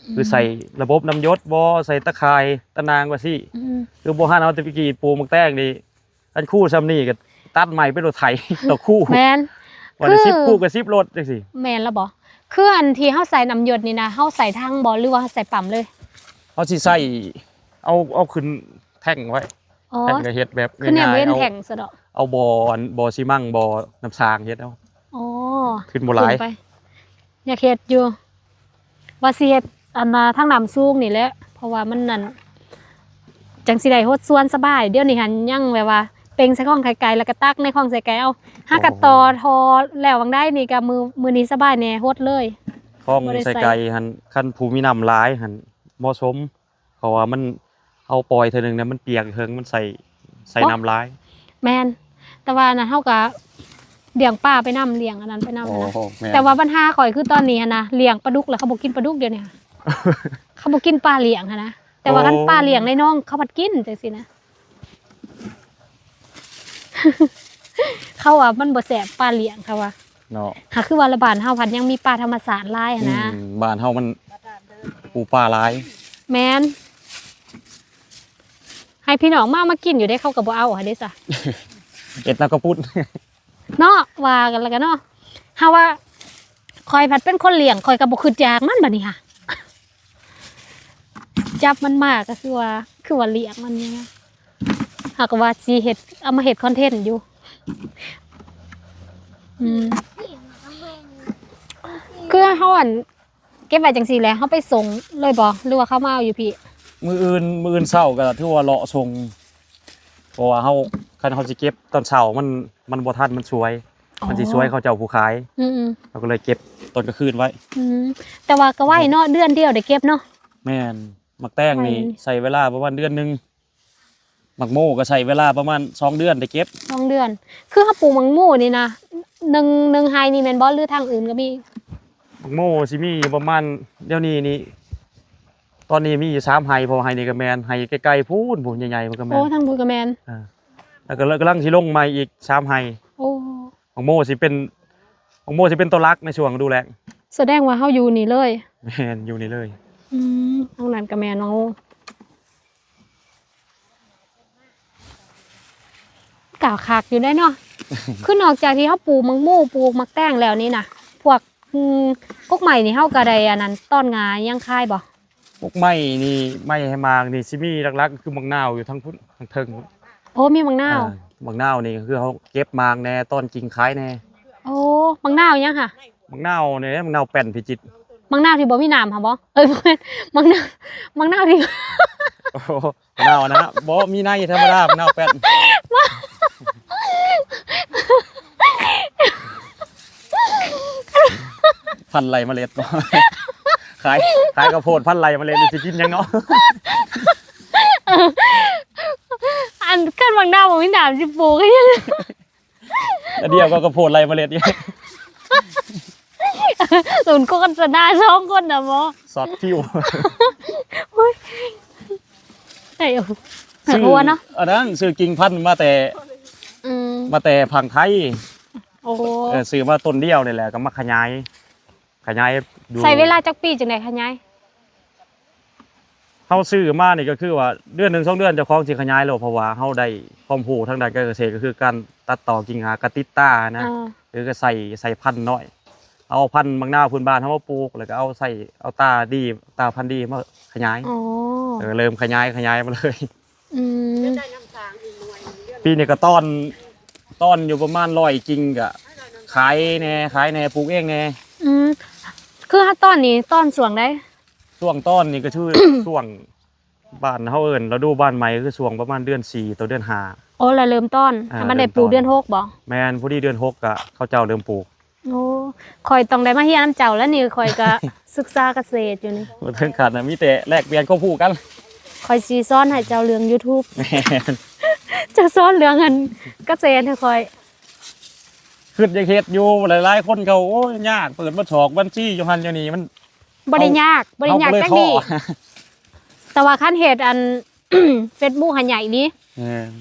ອືມ ຄືໃສ່ລະບົບນ້ຳຢົດບໍ ໃສ່ຕາຂ່າຍຕາໜ່າງວ່າຊີ້ ອືມ ຄືບໍ່ຫັ້ນເຮົາແຕ່ກີ້ປູກໝາກແຕງນີ້ ຄັນຄູ່ຊ່ຳນີ້ກໍຕັດໄມ້ເປັນລົດໄຖຕໍ່ຄູ່ ແມ່ນ ວ່າໄດ້ສິບຄູ່ກໍສິບລົດຈັ່ງຊີ້. ແມ່ນລະບໍ? ຄືອັນທີ່ເຮົາໃສ່ນ້ຳຢົດນີ້ນະ ເຮົາໃສ່ຖັງບໍ ຫຼືວ່າເຮົາໃສ່ປ້ຳເລີຍ? ເຮົາຊິໃສ່ ເອົາ ເອົາຂຶ້ນແທ້ງໄວ້ ອໍ ແທ້ງກໍເຮັດແບບ ຄືແນວເວັນແທ້ງຊະເນາະ ເອົາ ເອົາບໍ່ອັນ ບໍ່ຊີມັງ ບໍ່ນ້ຳຊາງເຮັດເອົາ. ອໍ ຂຶ້ນບໍ່ຫຼາຍ ຂຶ້ນໄປ ຢາກເຮັດຢູ່ ວ່າຊິເຮັດອັນນ່າ ທາງນ້ຳສູງນີ້ແຫຼະ ເພາະວ່າມັນນັ້ນ ຈັ່ງຊິໄດ້ຫົດສວນສະບາຍ. ດຽວນີ້ຫັ້ນຍັງແບບວ່າເປັງໃສ່ຂອງໄຂ່ໄກ່ ແລ້ວກໍຕັກໃນຂອງໃສ່ໄກ່ເອົາ. ຫາກໍຕໍ່ທໍ່ແລ້ວຫວ່າງໃດນີ້ ກໍມື້ ມື້ນີ້ສະບາຍແດ່ ຫົດເລີຍ. ຂອງໃສ່ໄກ່ຫັ້ນ ຄັນຜູ້ມີນ້ຳຫຼາຍຫັ້ນເໝາະສົມ ເພາະວ່າມັນ ເຮົາປ່ອຍເທື່ອໜຶ່ງນະ ມັນປຽກເທິງ ມັນໃສ່ ໃສ່ນ້ຳຫຼາຍ. ແມ່ນ ແຕ່ວ່າອັນນັ້ນເຮົາກໍລ້ຽງປາໄປນຳ ລ້ຽງອັນນັ້ນໄປນຳ. ໂອ້ ຫັ້ນນະ ແມ່ນ ແຕ່ວ່າບັນຫາຂ້ອຍຄືຕອນນີ້ຫັ້ນນະ ລ້ຽງປາດຸກແລ້ວ ເຂົາບໍ່ກິນປາດຸກດຽວນີ້ ເຂົາບໍ່ກິນປາລ້ຽງຫັ້ນນະ. ແຕ່ວ່າ ໂອ້ ຄັນປາລ້ຽງໃນໜອງ ເຂົາພັດກິນຈັ່ງຊີ້ນະ ເຂົາວ່າມັນບໍ່ແຊບປາລ້ຽງ ເຂົາວ່າເນາະ. ຫາຄືວ່າລະ ບ້ານເຮົາພັດຍັງມີປາທຳມະຊາດຫຼາຍຫັ້ນນະ. ອືມ ບ້ານເຮົາມັນປູປາຫຼາຍ. ແມ່ນ ໃຫ້ພີ່ນ້ອງມາ ມາກິນຢູ່ເດ້ ເຂົາກໍບໍ່ເອົາຫັ້ນເດ້ຊະ ເຮັດແນວກະປຸ້ນເນາະ ວ່າກັນແລ້ວກັນເນາະ. ເຮົາວ່າ ຂ້ອຍພັດເປັນຄົນລ້ຽງ ຂ້ອຍກໍບໍ່ຄິດຢາກມັນບັດນີ້ຫາ ຈັບມັນມາກໍຄືວ່າ ຄືວ່າລ້ຽງມັນນີ້ນະ. ເຮົາກໍວ່າຊິເຮັດ ເອົາມາເຮັດຄອນເທັນຢູ່. ອືມ ຄືເຮົາ ອັນ ເກັບໄວ້ຈັ່ງຊີ້ແຫຼະ ເຮົາໄປສົ່ງເລີຍບໍ ຫຼືວ່າເຂົາມາເອົາຢູ່ພີ້? ມື້ອື່ນ ມື້ອື່ນເຊົ້າກໍຖືວ່າເລາະສົ່ງ ເພາະວ່າເຮົາ ຄັນເຮົາຊິເກັບຕອນເຊົ້າ ມັນ ມັນບໍ່ທັນ ມັນສວຍ. ອໍ ມັນຊິສວຍເຂົາເຈົ້າຜູ້ຂາຍ. ອືມໆ ເຮົາກໍເລີຍເກັບຕອນກາງຄືນໄວ້. ອືມ ແຕ່ວ່າກໍໄວເນາະ ເດືອນດຽວໄດ້ເກັບເນາະ. ແມ່ນ ໝາກແຕງນີ້ ໄວ ໃຊ້ເວລາປະມານເດືອນໜຶ່ງ ໝາກໂມກໍໃຊ້ເວລາປະມານສອງເດືອນໄດ້ເກັບ. ສອງເດືອນ ຄືເຮົາປູກໝາກໂມນີ້ນະ ໜຶ່ງ ໜຶ່ງໄຮ່ນີ້ແມ່ນບໍ່ ຫຼືທາງອື່ນກໍມີ? ໝາກໂມຊິມີຢູ່ປະມານ ດຽວນີ້ນີ້ ຕອນນີ້ມີຢູ່ສາມໄຮ່ ເພາະວ່າໄຮ່ນີ້ກໍແມ່ນ ໄຮ່ໃກ້ໆພຸ້ນ ຜູ້ໃຫຍ່ໆ ມັນກໍແມ່ນ. ໂອ້ ທາງພຸ້ນກໍແມ່ນ. ເອີ ແລ້ວກໍກຳລັງຊິລົງໃໝ່ອີກສາມໄຮ່. ໂອ້ ໝາກໂມຊິເປັນ ໝາກໂມຊິເປັນຕົວຫຼັກໃນຊ່ວງລະດູແລ້ງ. ສະແດງວ່າເຮົາຢູ່ນີ້ເລີຍ. ແມ່ນ ຢູ່ນີ້ເລີຍ. ອືມ ທາງນັ້ນກໍແມ່ນໝາກໂມ. ກະຄັກຢູ່ເດ້ເນາະ ຄືນອກຈາກທີ່ເຮົາປູກໝາກໂມ ປູກໝາກແຕງແລ້ວນີ້ນະ ພວກ ອືມ ກົກໄມ້ນີ້ເຮົາກໍໄດ້ອັນນັ້ນ ຕອນງ່າຫຍັງຂາຍບໍ່? ກົກໄມ້ນີ້ ໄມ້ໃຫ້ໝາກນີ້ຊິມີຫຼັກໆ ຄືໝາກນາວຢູ່ທາງພຸ້ນ ທາງເທິງພຸ້ນ. ໂອ້ ມີໝາກນາວ. ເອີ ໝາກນາວນີ້ກໍຄືເຮົາເກັບໝາກແດ່ ຕອນກິ່ງຂາຍແດ່. ໂອ້ ໝາກນາວຫຍັງຫະ? ໝາກນາວນີ້ແຫຼະ ໝາກນາວແປ້ນພິຈິດ. ໝາກນາວທີ່ບໍ່ມີໜາມຫະບໍ? ເອີຍ ບໍ່ແມ່ນ ໝາກນາວ ໝາກນາວທີ່ ໂອ້ ໝາກນາວນະ ບໍ່ມີໃນທຳມະດາ ໝາກນາວແປ້ນ ພັນໄລ່ເມລັດ. ຂາຍ ຂາຍເຂົ້າໂພດພັນໄລ່ເມລັດ ຊິກິນຫຍັງເນາະ? ອັນ ຄັນໝາກນາວບໍ່ມີໜາມຊິປູກຫຍັງ? ອັນດຽວກໍເຂົ້າໂພດໄລ່ເມລັດຢູ່. ສູນໂຄສະນາສອງຄົນນະບໍ? ຊັອດຟິວ. ໂອ້ຍ ໄດ້ຢູ່ ຫົວເນາະ. ອັນນັ້ນຊື້ກິ່ງພັນມາແຕ່ ອືມ ມາແຕ່ຝັ່ງໄທ. ໂອ້ ເອີ ຊື້ມາຕົ້ນດຽວນີ້ແຫຼະ ກໍມາຂະຫຍາຍ ຂະຫຍາຍຢູ່. ໃຊ້ເວລາຈັກປີຈຶ່ງໄດ້ຂະຫຍາຍ? ເຮົາຊື້ມານີ້ກໍຄືວ່າເດືອນໜຶ່ງສອງເດືອນເຈົ້າຂອງຊິຂະຫຍາຍໂລດ ເພາະວ່າເຮົາໄດ້ຄວາມຮູ້ທາງດ້ານການກະເສດ ກໍຄືການຕັດຕໍກິ່ງຫາກະຕິດຕານະ. ເອີ ຫຼືກໍໃສ່ ໃສ່ພັນນ້ອຍ ເອົາພັນໝາກນາວພື້ນບ້ານເຮົາມາປູກ ແລ້ວກໍເອົາໃສ່ ເອົາຕາດີ ຕາພັນດີມາຂະຫຍາຍ. ອໍ ເອີ ເລີ່ມຂະຫຍາຍ ຂະຫຍາຍມາເລີຍ. ອືມ ປີນີ້ກໍຕອນ ຕອນຢູ່ປະມານຮ້ອຍກິ່ງ ກໍຂາຍແດ່ ຂາຍແດ່ ປູກເອງແດ່. ອືມ ຄືເຮົາຕອນນີ້ ຕອນຊ່ວງໃດ? ຊ່ວງຕອນນີ້ກໍຄື ຊ່ວງບ້ານເຮົາເອີ້ນລະດູບານໃໝ່ ກໍຄືຊ່ວງປະມານເດືອນສີ່ຕໍ່ເດືອນຫ້າ. ໂອ້ ລະເລີ່ມຕອນ ອ່າ ມັນໄດ້ປູກເດືອນຫົກບໍ? ແມ່ນ ພໍດີເດືອນຫົກ ກໍເຂົາເຈົ້າເລີ່ມປູກ. ໂອ້ ຂ້ອຍຕ້ອງໄດ້ມາຮຽນນຳເຈົ້າແລ້ວນີ້ ຂ້ອຍກໍສຶກສາກະເສດຢູ່ນີ້. ບໍ່ເຖິງຂັ້ນນະ ມີແຕ່ແລກປ່ຽນຄວາມຮູ້ກັນ. ຂ້ອຍຊິສອນໃຫ້ເຈົ້າເລື່ອງ YouTube. ແມ່ນ ເຈົ້າສອນເລື່ອງອັນກະເສດໃຫ້ຂ້ອຍ. ຄິດຢາກເຮັດຢູ່ ຫຼາຍໆຄົນເຂົາ ໂອ້ຍ ຍາກ ເປີດມາສອກບັນຊີຢູ່ຫັ້ນຢູ່ນີ້ ມັນ ບໍ່ໄດ້ຍາກ ບໍ່ໄດ້ຍາກຈັກດີ້ ເຮົາກໍເລີຍທໍ້ ແຕ່ວ່າຄັນເຮັດອັນ ເຟສບຸກຫັ້ນໃຫຍ່ອີ່ຫຼີ ແມ່ນ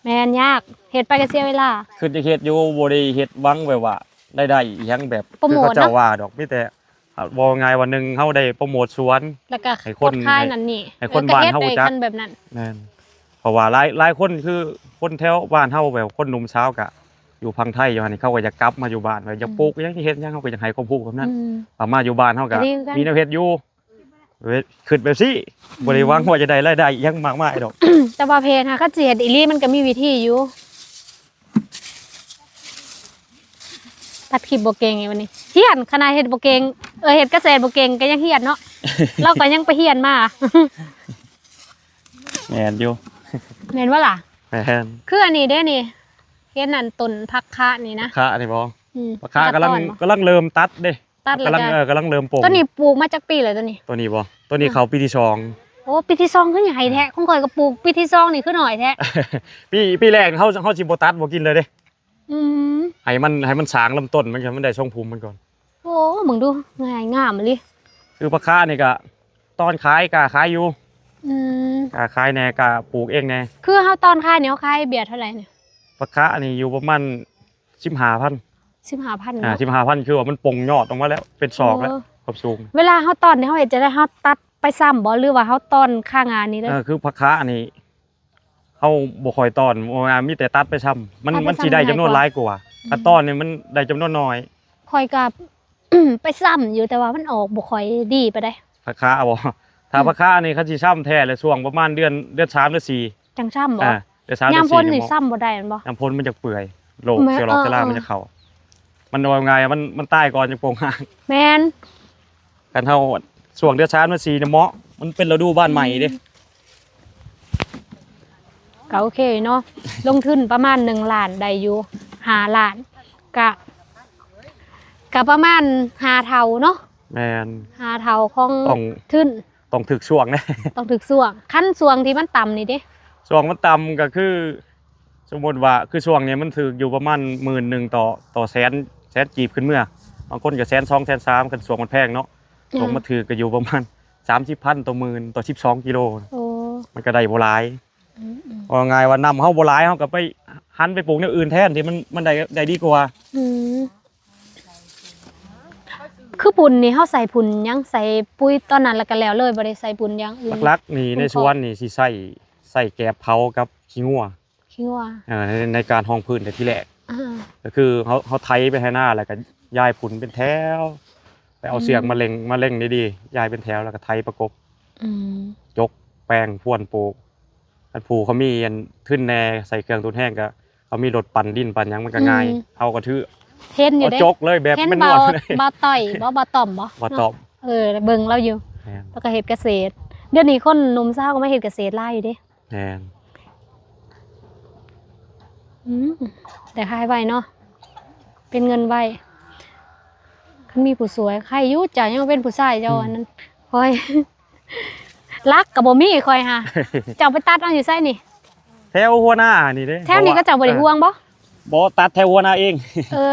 ແມ່ນຍາກ ເຮັດໄປກໍເສຍເວລາ ຄິດຢາກເຮັດຢູ່ ບໍ່ໄດ້ເຮັດຫວັງແບບວ່າລາຍໄດ້ອີ່ຫຍັງແບບ ໂປຣໂມດເນາະ ຄືເຂົາເຈົ້າວ່າດອກ ມີແຕ່ ເວົ້າງ່າຍວ່າ ໜຶ່ງ ເຮົາໄດ້ໂປຣໂມດສວນ ແລ້ວກໍ ໃຫ້ຄົນ ຄົນຂາຍນັ້ນນີ້ ໃຫ້ຄົນ ເອີ ກໍເຮັດ ບ້ານເຮົາຮູ້ຈັກ ໄດ້ຄັນແບບນັ້ນ ແມ່ນ ເພາະວ່າຫຼາຍ ຫຼາຍຄົນຄືຄົນແຖວບ້ານເຮົາ ແບບຄົນໜຸ່ມສາວກະຢູ່ຝັ່ງໄທຢູ່ຫັ້ນ ເຂົາກໍຢາກກັບມາຢູ່ບ້ານ ແບບຢາກ ອືມ ປູກຫຍັງ ເຮັດຫຍັງ ເຮົາກໍຢາກໃຫ້ຄວາມຮູ້ແບບນັ້ນ ອືມ ກະມາຢູ່ບ້ານເຮົາກໍ ກໍດີຄືກັນ ມີແນວເຮັດຢູ່ ເອີ ຄິດແບບຊີ້ ອືມ ບໍ່ໄດ້ຫວັງວ່າຈະໄດ້ລາຍໄດ້ຫຍັງມາກມາຍດອກ ແຕ່ວ່າເພຈຫາ ຄັນຊິເຮັດອີ່ຫຼີມັນກໍມີວິທີຢູ່ ຕັດຄລິບບໍ່ເກັ່ງອີກບັດນີ້ ຮຽນ ຂະໜາດເຮັດບໍ່ເກັ່ງ ເອີ ເຮັດກະເສດບໍ່ເກັ່ງກໍຍັງຮຽນເນາະ ລາວກໍຍັງໄປຮຽນມາ ແມ່ນຢູ່ ແມ່ນບໍ່ລະ? ແມ່ນ ຄືອັນນີ້ເດ້ນີ້ ເຫັນອັນຕົ້ນຜັກຄະນີ້ນະ ຄະນີ້ບໍ່? ອືມ ຜັກຄະກຳລັງ ກຳລັງເລີ່ມຕັດເດ້ ຕັດແລ້ວ ກຳລັງ ກໍ ເອີ ກຳລັງເລີ່ມປົງ ໂຕນີ້ປູກມາຈັກປີແລ້ວໂຕນີ້? ໂຕນີ້ບໍ່? ໂຕນີ້ເຂົ້າປີທີສອງ ໂອ້ ປີທີສອງຄືໃຫຍ່ແທ້ ຂອງຂ້ອຍກໍປູກປີທີສອງນີ້ຄືໜ້ອຍແທ້ ປີ ປີແລກເຮົາ ເຮົາຊິບໍ່ຕັດບໍ່ກິນເລີຍເດ້ ອືມ ໃຫ້ມັນ ໃຫ້ມັນສ້າງລຳຕົ້ນມັນ ໃຫ້ມັນໄດ້ຊົງພູມມັນກ່ອນ ໂອ້ ເບິ່ງດູ ງ່າຍ ງາມອີ່ຫຼີ ຄືຜັກຄະນີ້ກໍຕອນຂາຍ ກ້າຂາຍຢູ່ ອືມ ກ້າຂາຍແດ່ ກ້າປູກເອງແດ່ ຄືເຮົາຕອນຂາຍນີ້ ເຮົາຂາຍເບຍເທົ່າໃດນີ້? ຜັກຄະນີ້ຢູ່ປະມານສິບຫ້າພັນ ສິບຫ້າພັນ ອ່າ ເນາະ ສິບຫ້າພັນ ຄືວ່າມັນປົ່ງຍອດອອກມາແລ້ວ ເປັນສອກແລ້ວ ໂອ້ ຄວາມສູງ ເວລາເຮົາຕອນນີ້ ເຮົາເຮັດຈັ່ງໃດ ເຮົາຕັດໄປຊ້ຳບໍ່ ຫຼືວ່າເຮົາຕອນຄາງານນີ້ເລີຍ? ເອີ ຄືຜັກຄະນີ້ ເຮົາບໍ່ຄ່ອຍຕອນ ເພາະວ່າມີແຕ່ຕັດໄປຊ້ຳ ມັນ ຕັດໄປຊ້ຳ ມັນຊິໄດ້ຈຳນວນຫຼາຍກວ່າ ອືມ ຄັນຕອນນີ້ມັນໄດ້ຈຳນວນໜ້ອຍ ຂ້ອຍກໍໄປຊ້ຳຢູ່ ແຕ່ວ່າມັນອອກບໍ່ຄ່ອຍດີປານໃດ ຜັກຄະບໍ່? ຖ້າ ອືມ ຜັກຄະນີ້ ຄັນຊິຊ້ຳແທ້ແລ້ວ ຊ່ວງປະມານເດືອນ ເດືອນສາມ ເດືອນສີ່ ຈັ່ງຊ້ຳບໍ່? ອ່າ ເດືອນສາມ ຍາມຝົນນີ້ຊ້ຳບໍ່ໄດ້ແມ່ນບໍ່? ຍາມຝົນມັນຈະເປື່ອຍ ໂລກ ແມ່ນ ເຊື້ອໂລກ ເອີ ເຊື້ອລາ ເອີ ມັນຈະເຂົ້າ ມັນເວົ້າງ່າຍ ມັນ ມັນຕາຍກ່ອນຈັ່ງປົງຫາກ ແມ່ນ ຄັນເຮົາຊ່ວງເດືອນສາມ ເດືອນສີ່ນີ້ເໝາະ ມັນເປັນລະດູບ້ານໃໝ່ເດ້ ອືມ ກໍໂອເຄເນາະ ລົງທຶນປະມານໜຶ່ງລ້ານ ໄດ້ຢູ່ຫ້າລ້ານ ກະ ກະປະມານຫ້າເທົ່າເນາະ ແມ່ນ ຫ້າເທົ່າຂອງ ຕ້ອງ ທຶນ ຕ້ອງຖືກຊ່ວງເດ້ ຕ້ອງຖືກຊ່ວງ ຄັນຊ່ວງທີ່ມັນຕ່ຳນີ້ເດ້? ຊ່ວງມັນຕ່ຳກໍຄື ສົມມຸດວ່າ ຄືຊ່ວງນີ້ມັນຖືກຢູ່ປະມານໝື່ນໜຶ່ງຕໍ່ ຕໍ່ແສນ ແສນກີບຂຶ້ນເມືອ ບາງຄົນກໍແສນສອງ ແສນສາມ ຄັນຊ່ວງມັນແພງເນາະ ອືມ ຊ່ວງມັນຖືກກໍຢູ່ປະມານສາມສິບພັນຕໍ່ໝື່ນ ຕໍ່ສິບສອງກິໂລ ໂອ້ ມັນກໍໄດ້ບໍ່ຫຼາຍ ອືມໆ ເວົ້າງ່າຍວ່ານ້ຳເຮົາບໍ່ຫຼາຍ ເຮົາກໍໄປຫັນໄປປູກແນວອື່ນແທນ ທີ່ມັນ ມັນໄດ້ ໄດ້ດີກວ່າ ອືມ ຄືຝຸ່ນນີ້ເຮົາໃສ່ຝຸ່ນຫຍັງ ໃສ່ປຸ໋ຍຕອນນັ້ນແລ້ວກໍແລ້ວເລີຍ ບໍ່ໄດ້ໃສ່ປຸ໋ນຢ່າງອື່ນ? ຫຼັກໆນີ້ ໃນສວນນີ້ຊິໃຊ້ ໃຊ້ແກບເຜົາກັບຂີ້ງົວ ຂີ້ງົວ ເອີ ໃນ ໃນການຮອງພື້ນແຕ່ທີແລກ ອ່າ ກໍຄືເຮົາ ເຮົາໄຖໄປໄຖນາ ແລ້ວກໍຢາຍຝຸ່ນເປັນແຖວ ໄປເອົາ ອືມ ເຊືອກມາເລັ່ງ ມາເລັ່ງດີໆ ຢາຍເປັນແຖວ ແລ້ວກໍໄຖປະກົບ ອືມ ຈົກແປງພວນປູກ ຄັນຜູ້ເຂົາມີອັນທຶນແດ່ ໃສ່ເຄື່ອງທຸນແຮງ ກໍເຂົາມີລົດປັ່ນດິນປັ່ນຫຍັງ ມັນກໍງ່າຍ ອືມ ເຮົາກໍຖື ເຫັນຢູ່ເດ້ ເອົາຈົກເລີຍ ແບບ ເຫັນ ແມ່ນ ບ່າວ ບ່າວຕ້ອຍບໍ່ ບ່າວຕ້ອມບໍ່ ບ່າວຕ້ອມ ເນາະ ເອີ ເບິ່ງລາວຢູ່ ແມ່ນ ລາວກໍເຮັດກະເສດ ດຽວນີ້ຄົນໜຸ່ມສາວກໍມາເຮັດກະເສດຫຼາຍຢູ່ເດ້ ແມ່ນ ອືມ ໄດ້ຂາຍໄວເນາະ ເປັນເງິນໄວ ຄັນມີຜູ້ຊ່ວຍ ໃຄຢູ່ ເຈົ້າຍັງເປັນຜູ້ຊາຍ ເຈົ້າ ອືມ ອັນນັ້ນ ຂ້ອຍ ຫຼັກກໍບໍ່ມີ ຂ້ອຍຫາ ເຈົ້າໄປຕັດເອົາຢູ່ໃສນີ້? ແຖວຫົວນານີ້ເດ້ ແຖວນີ້ ເພາະວ່າ ເຂົາເຈົ້າບໍ່ໄດ້ ເອີ ຫ່ວງບໍ່? ບໍ່ ຕັດແຖວຫົວນາເອງ ເອີ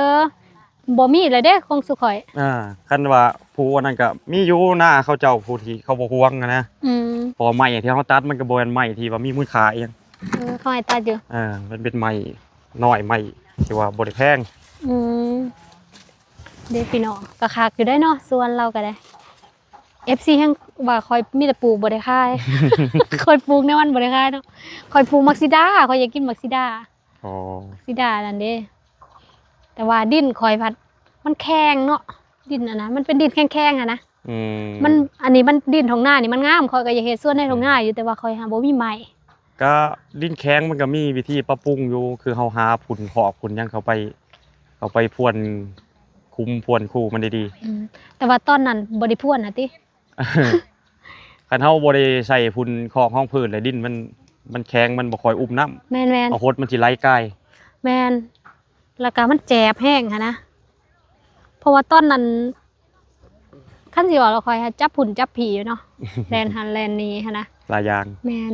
ບໍ່ມີແລ້ວເດ້ຂອງສຸຂ້ອຍ ອ່າ ຄັນວ່າຜູ້ອັນນັ້ນກໍມີຢູ່ນາເຂົາເຈົ້າ ຜູ້ທີ່ເຂົາບໍ່ຫ່ວງນະ ອືມ ເພາະວ່າໄມ້ທີ່ເຮົາຕັດມັນກໍບໍ່ແມ່ນໄມ້ທີ່ວ່າມີມູນຄ່າອີ່ຫຍັງ ເອີ ເຂົາໃຫ້ຕັດຢູ່ ເອີ ມັນເປັນໄມ້ນ້ອຍ ໄມ້ທີ່ວ່າບໍ່ໄດ້ແພງ ອືມ ເດ້ພີ່ນ້ອງ ກໍຄັກຢູ່ໄດ໋ເນາະ ສວນລາວກໍໄດ້ ເອັຟຊີ ແຮ່ງວ່າຂ້ອຍມີແຕ່ປູກບໍ່ໄດ້ຂາຍ ຂ້ອຍປູກແນວມັນບໍ່ໄດ້ຂາຍເນາະ ຂ້ອຍປູກໝາກສີດາ ຂ້ອຍຢາກກິນໝາກສີດາ ອໍ ໝາກສີດານັ້ນເດ້ ແຕ່ວ່າດິນຂ້ອຍພັດມັນແຂງເນາະ ດິນອັນນັ້ນ ມັນເປັນດິນແຂງໆຫັ້ນນະ ອືມ ມັນ ອັນນີ້ມັນດິນທົ່ງນານີ້ມັນງາມ ຂ້ອຍກໍຢາກເຮັດສວນໃນທົ່ງນາຢູ່ ແຕ່ວ່າຂ້ອຍຫາບໍ່ມີໄມ້ ກະດິນແຂງມັນກະມີວິທີປັບປຸງຢູ່ ຄືເຮົາຫາຝຸ່ນຄອກຝຸ່ນຫຍັງເຂົ້າໄປ ເຂົ້າໄປພວນຄຸມພວນຄູມັນດີໆ ອືມ ແຕ່ວ່າຕອນນັ້ນບໍ່ໄດ້ພວນນະຕິ ຄັນເຮົາບໍ່ໄດ້ໃສ່ຝຸ່ນຄອກຮອງພື້ນ ແລະ ດິນມັນ ມັນແຂງ ມັນບໍ່ຄ່ອຍອຸບນ້ຳ ແມ່ນໆ ເອົາຫົດມັນຊິໄຫຼກາຍ ແມ່ນ ແລ້ວກະມັນແຈບແຮງຫັ້ນນະ ເພາະວ່າຕອນນັ້ນ ຄັນຊິເວົ້າແລ້ວຂ້ອຍຫາຈັບພຸ້ນຈັບພີຢູ່ເນາະ ແລ່ນຫັ້ນແລ່ນນີ້ຫັ້ນນະ ຫຼາຍຢ່າງ ແມ່ນ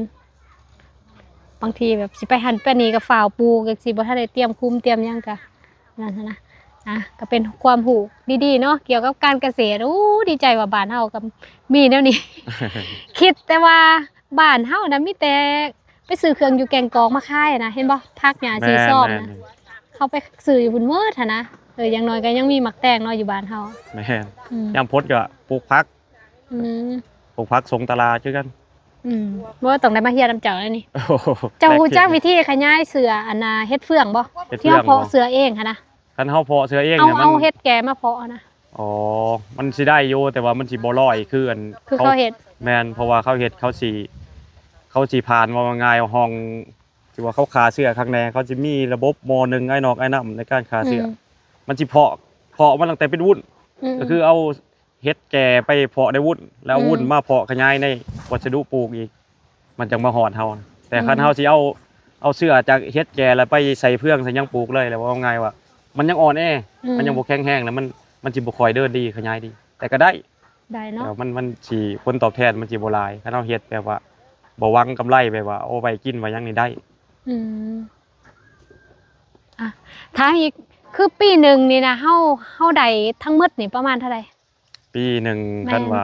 ບາງທີແບບຊິໄປຫັ້ນໄປນີ້ກໍຟ້າວປູກ ຈັ່ງຊີ້ ບໍ່ທັນໄດ້ຕຽມຄຸມຕຽມຫຍັງ ກໍ ນັ້ນຫັ້ນນະ ອ່ະ ກໍເປັນຄວາມຮູ້ດີໆເນາະ ກ່ຽວກັບການກະເສດ. ໂອ້ ດີໃຈວ່າບ້ານເຮົາກໍມີແນວນີ້ ຄິດແຕ່ວ່າບ້ານເຮົານະມີແຕ່ໄປຊື້ເຄື່ອງຢູ່ແກ້ງກອກມາຂາຍນະ ເຫັນບໍ່? ຜັກຫຍ້າສີຊອມນະ ແມ່ນໆ ເຂົາໄປຊື້ຢູ່ພຸ້ນໝົດຫັ້ນນະ. ເອີ ຢ່າງໜ້ອຍກໍຍັງມີໝາກແຕງເນາະຢູ່ບ້ານເຮົາ. ແມ່ນ ອືມ ຍາມຝົນກໍປູກຜັກ ອືມ ປູກຜັກສົ່ງຕະຫຼາດຄືກັນ. ອືມ ບໍ່ ຕ້ອງໄດ້ມາຮຽນນຳເຈົ້າແລ້ວນີ້. ໂອ້ໂຫ ເຈົ້າຮູ້ຈັກວິທີຂະຫຍາຍເຊື້ອ ອັນນ່າ ເຫັດເຟືອງບໍ່? ເຫັດເຟືອງ ທີ່ເຮົາເພາະເຊື້ອເອງຫັ້ນນະ. ຄັນເຮົາເພາະເຊື້ອເອງ ເຮົາ ເຮົາເຮັດແກ່ມາເພາະນະ. ອໍ ມັນຊິໄດ້ຢູ່ ແຕ່ວ່າມັນຊິບໍ່ລອຍຄືອັນ ຄືເຂົາເຮັດ. ແມ່ນ ເພາະວ່າເຂົາເຮັດ ເຂົາຊິ ເຂົາຊິຜ່ານ ເວົ້າງ່າຍໆ ຫ້ອງທີ່ວ່າເຂົາຂ້າເຊື້ອຄັກແນ່ ເຂົາຊິມີລະບົບໝໍ່ໜຶ່ງ ໄອ້ນອກໄອ້ນ້ຳໃນການຂ້າເຊື້ອ. ອືມ ມັນຊິເພາະ ເພາະມາຕັ້ງແຕ່ເປັນວຸ້ນ. ອືມ ກໍຄືເອົາ ເຫັດແກ່ໄປເພາະໃນວຸ້ນ ແລ້ວເອົາວຸ້ນ ອືມ ມາເພາະຂະຫຍາຍໃນວັດສະດຸປູກອີກ ມັນຈັ່ງມາຮອດເຮົາ. ແຕ່ ອືມ ຄັນເຮົາຊິເອົາ ເອົາເຊື້ອຈາກເຫັດແກ່ແລ້ວໄປໃສ່ເຟືອງໃສ່ຫຍັງປູກເລີຍ ແລ້ວເວົ້າງ່າຍວ່າມັນຍັງອ່ອນແອ ອືມ ມັນຍັງບໍ່ແຂງແຮງ ແລ້ວມັນ ມັນຊິບໍ່ຄ່ອຍເດີນດີ ຂະຫຍາຍດີ. ແຕ່ກໍໄດ້ ໄດ້ເນາະ ແຕ່ມັນ ມັນຊິ ຜົນຕອບແທນມັນຊິບໍ່ຫຼາຍ ຄັນເຮົາເຮັດແບບວ່າບໍ່ຫວັງກຳໄລ ແບບວ່າເອົາໄວ້ກິນໄວ້ຫຍັງນີ້ໄດ້. ອືມ ອ່ະ ຖາມອີກ ຄືປີໜຶ່ງນີ້ນະ ເຮົາ ເຮົາໄດ້ທັງໝົດນີ້ປະມານເທົ່າໃດ? ປີໜຶ່ງ ແມ່ນ ຄັນວ່າ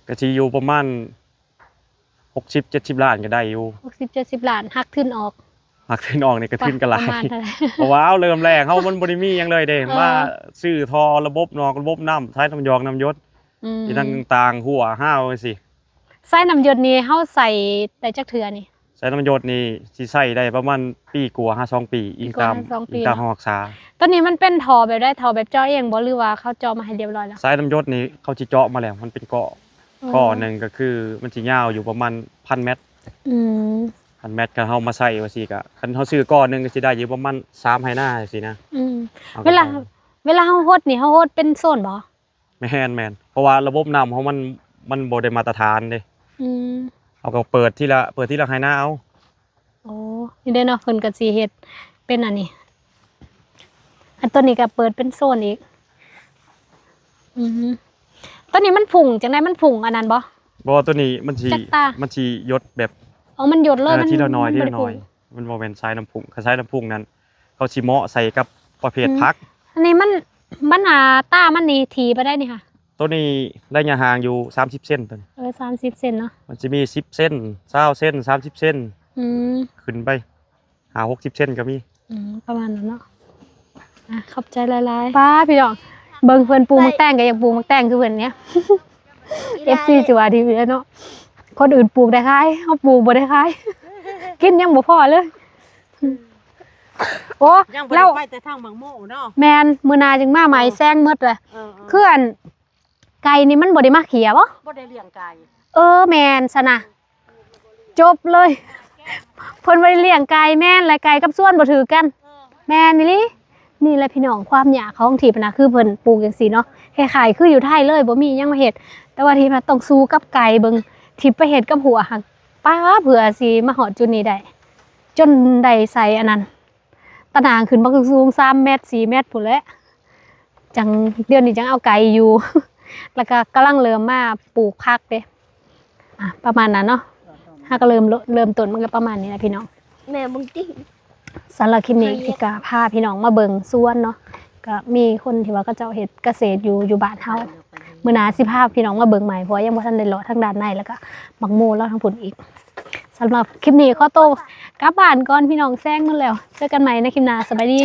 ກໍຊິຢູ່ປະມານຫົກສິບເຈັດສິບລ້ານກໍໄດ້ຢູ່. ຫົກສິບເຈັດສິບລ້ານ ຫັກທຶນອອກ ຫັກທຶນອອກນີ້ກໍທຶນກໍຫຼາຍ ປະມານເທົ່າໃດ? ເພາະວ່າເຮົາເລີ່ມແລກ ເຮົາມັນບໍ່ໄດ້ມີຫຍັງເລີຍເດ້ ເອີ ມາຊື້ທໍ່ລະບົບນອກລະບົບນ້ຳ ສາຍນ້ຳຢອກນ້ຳຢົດ ອືມ ອີ່ຫຍັງຕ່າງໆ ຮົ່ວຮາວຈັ່ງຊີ້. ສາຍນ້ຳຢົດນີ້ເຮົາໃຊ້ໄດ້ຈັກເທື່ອນີ້? ສາຍນ້ຳຢົດນີ້ຊິໃຊ້ໄດ້ປະມານປີກວ່າຫາສອງປີ ອີງຕາມ ອີງຕາມເຮົາຮັກສາ. ໂຕນີ້ມັນເປັນທໍ່ແບບໃດ? ທໍ່ແບບເຈາະເອງບໍ່ ຫຼືວ່າເຂົາເຈາະມາໃຫ້ລຽບຮ້ອຍແລ້ວ? ສາຍນ້ຳຢົດນີ້ເຂົາຊິເຈາະມາແລ້ວ ມັນເປັນກໍ ອໍ ກໍໜຶ່ງກໍຄືມັນຊິຍາວຢູ່ປະມານພັນແມັດ. ອືມ ພັນແມັດ ຄັນເຮົາມາໃສ່ວ່າຊີ້ກະ ຄັນເຮົາຊື້ກໍໜຶ່ງກໍຊິໄດ້ຢູ່ປະມານສາມໄຮ່ນາຈັ່ງຊີ້ນະ. ອືມ ເວລາ ເວລາເຮົາຫົດນີ້ ເຮົາຫົດເປັນໂຊນບໍ່? ແມ່ນໆ ເພາະວ່າລະບົບນ້ຳເຮົາມັນ ມັນບໍ່ໄດ້ມາດຕະຖານເດ້. ອືມ ເຮົາກໍເປີດທີລະ ເປີດທີລະໄຮ່ນາເອົາ. ໂອ້ ນີ້ເດ້ເນາະ ເພິ່ນກໍຊິເຮັດເປັນອັນນີ້ ອັນຕົວນີ້ກໍເປີດເປັນໂຊນອີກ. ອືມ ຕົວນີ້ມັນພຸ້ງຈັ່ງໃດ? ມັນພຸ້ງອັນນັ້ນບໍ່? ບໍ່ ຕົວນີ້ມັນຊິ ຈັກຕາ ມັນຊິຢົດແບບ ອໍ ມັນຢົດເລີຍ ເອີ ມັນ ທີລະໜ້ອຍ ມັນ ທີລະໜ້ອຍ ມັນບໍ່ແມ່ນສາຍນ້ຳພຸ້ງ. ຄັນສາຍນ້ຳພຸ້ງນັ້ນ ເຂົາຊິເໝາະໃສ່ກັບປະເພດ ອືມ ຜັກ. ອັນນີ້ມັນ ມັນ ອ່າ ຕາມັນນີ້ຖີ່ປານໃດນີ້ຫະ? ໂຕນີ້ໄລຍະຫ່າງຢູ່ສາມສິບເຊັນ ໂຕນີ້. ເອີ ສາມສິບເຊັນເນາະ. ມັນຊິມີສິບເຊັນ ຊາວເຊັນ ສາມສິບເຊັນ. ອືມ ຂຶ້ນໄປຫ້າຫົກສິບເຊັນກໍມີ. ອືມ ປະມານນັ້ນເນາະ. ອ່ະ ຂອບໃຈຫຼາຍໆ. ປ້າ ພີ່ນ້ອງ ເບິ່ງເພິ່ນປູກໝາກແຕງ ກໍຢາກປູກໝາກແຕງຄືເພິ່ນນີ້. ເອັຟຊີຊິວ່າດີເນາະ ຄົນອື່ນປູກໄດ້ຂາຍ ເຮົາປູກບໍ່ໄດ້ຂາຍ ກິນຍັງບໍ່ພໍເລີຍ. ໂອ້ ຍັງບໍ່ໄດ້ໄປແຕ່ທາງໝາກໂມເນາະ. ແມ່ນ ມື້ໜ້າຈຶ່ງມາໃໝ່ ເອີ ແຊງໝົດເລີຍ. ເອີໆ ຄືອັນ ໄກ່ນີ້ມັນບໍ່ໄດ້ມາເຂ້ຍບໍ່? ບໍ່ໄດ້ລ້ຽງໄກ່. ເອີ ແມ່ນຊັ້ນນະ ຈົບເລີຍ ເພິ່ນບໍ່ໄດ້ລ້ຽງໄກ່. ແມ່ນແຫຼະ ໄກ່ກັບສວນບໍ່ຖືກກັນ. ເອີ ແມ່ນອີ່ຫຼີ. ນີ້ແຫຼະພີ່ນ້ອງ ຄວາມຍາກຂອງທີ່ປະນາ ຄືເພິ່ນປູກຈັ່ງຊີ້ເນາະ ຄ້າຍໆຄືຢູ່ໄທເລີຍ ບໍ່ມີຫຍັງມາເຮັດ ແຕ່ວ່າທີ່ມາຕ້ອງສູ້ກັບໄກ່ເບິ່ງ ທີ່ໄປເຮັດກັບຫົວຫັ້ນ ປ້າ ເພື່ອຊິມາຮອດຈຸດນີ້ໄດ້ ຈົນໄດ້ໃສ່ອັນນັ້ນ ຕາໜ່າງຂຶ້ນມາສູງສາມແມັດ ສີ່ແມັດພຸ້ນແຫຼະ ຈັ່ງ ດຽວນີ້ຈັ່ງເອົາໄກ່ຢູ່ ແລ້ວກໍກຳລັງເລີ່ມມາປູກຜັກເດ້. ອ່ະ ປະມານນັ້ນເນາະ ເຮົາກໍເລີ່ມ ເລີ່ມຕົ້ນມັນກໍປະມານນີ້ແຫຼະພີ່ນ້ອງ. ແມ່ເບິ່ງຕິ ສຳລັບຄລິບນີ້ ໃຫ້ເຮັດ ທີ່ກະພາພີ່ນ້ອງມາເບິ່ງສວນເນາະ ກະມີຄົນທີ່ວ່າເຂົາເຈົ້າເຮັດກະເສດຢູ່ ຢູ່ບ້ານເຮົາ. ມື້ໜ້າຊິພາພີ່ນ້ອງມາເບິ່ງໃໝ່ ເພາະວ່າຍັງບໍ່ທັນໄດ້ເລາະທາງດ້ານໃນ ແລ້ວກະໝາກໂມລາວທາງພຸ້ນອີກ. ສຳລັບຄລິບນີ້ຂໍໂຕກັບບ້ານກ່ອນ ພີ່ນ້ອງ ແຊງໝົດແລ້ວ. ເຈີກັນໃໝ່ໃນຄລິບໜ້າ ສະບາຍດີ.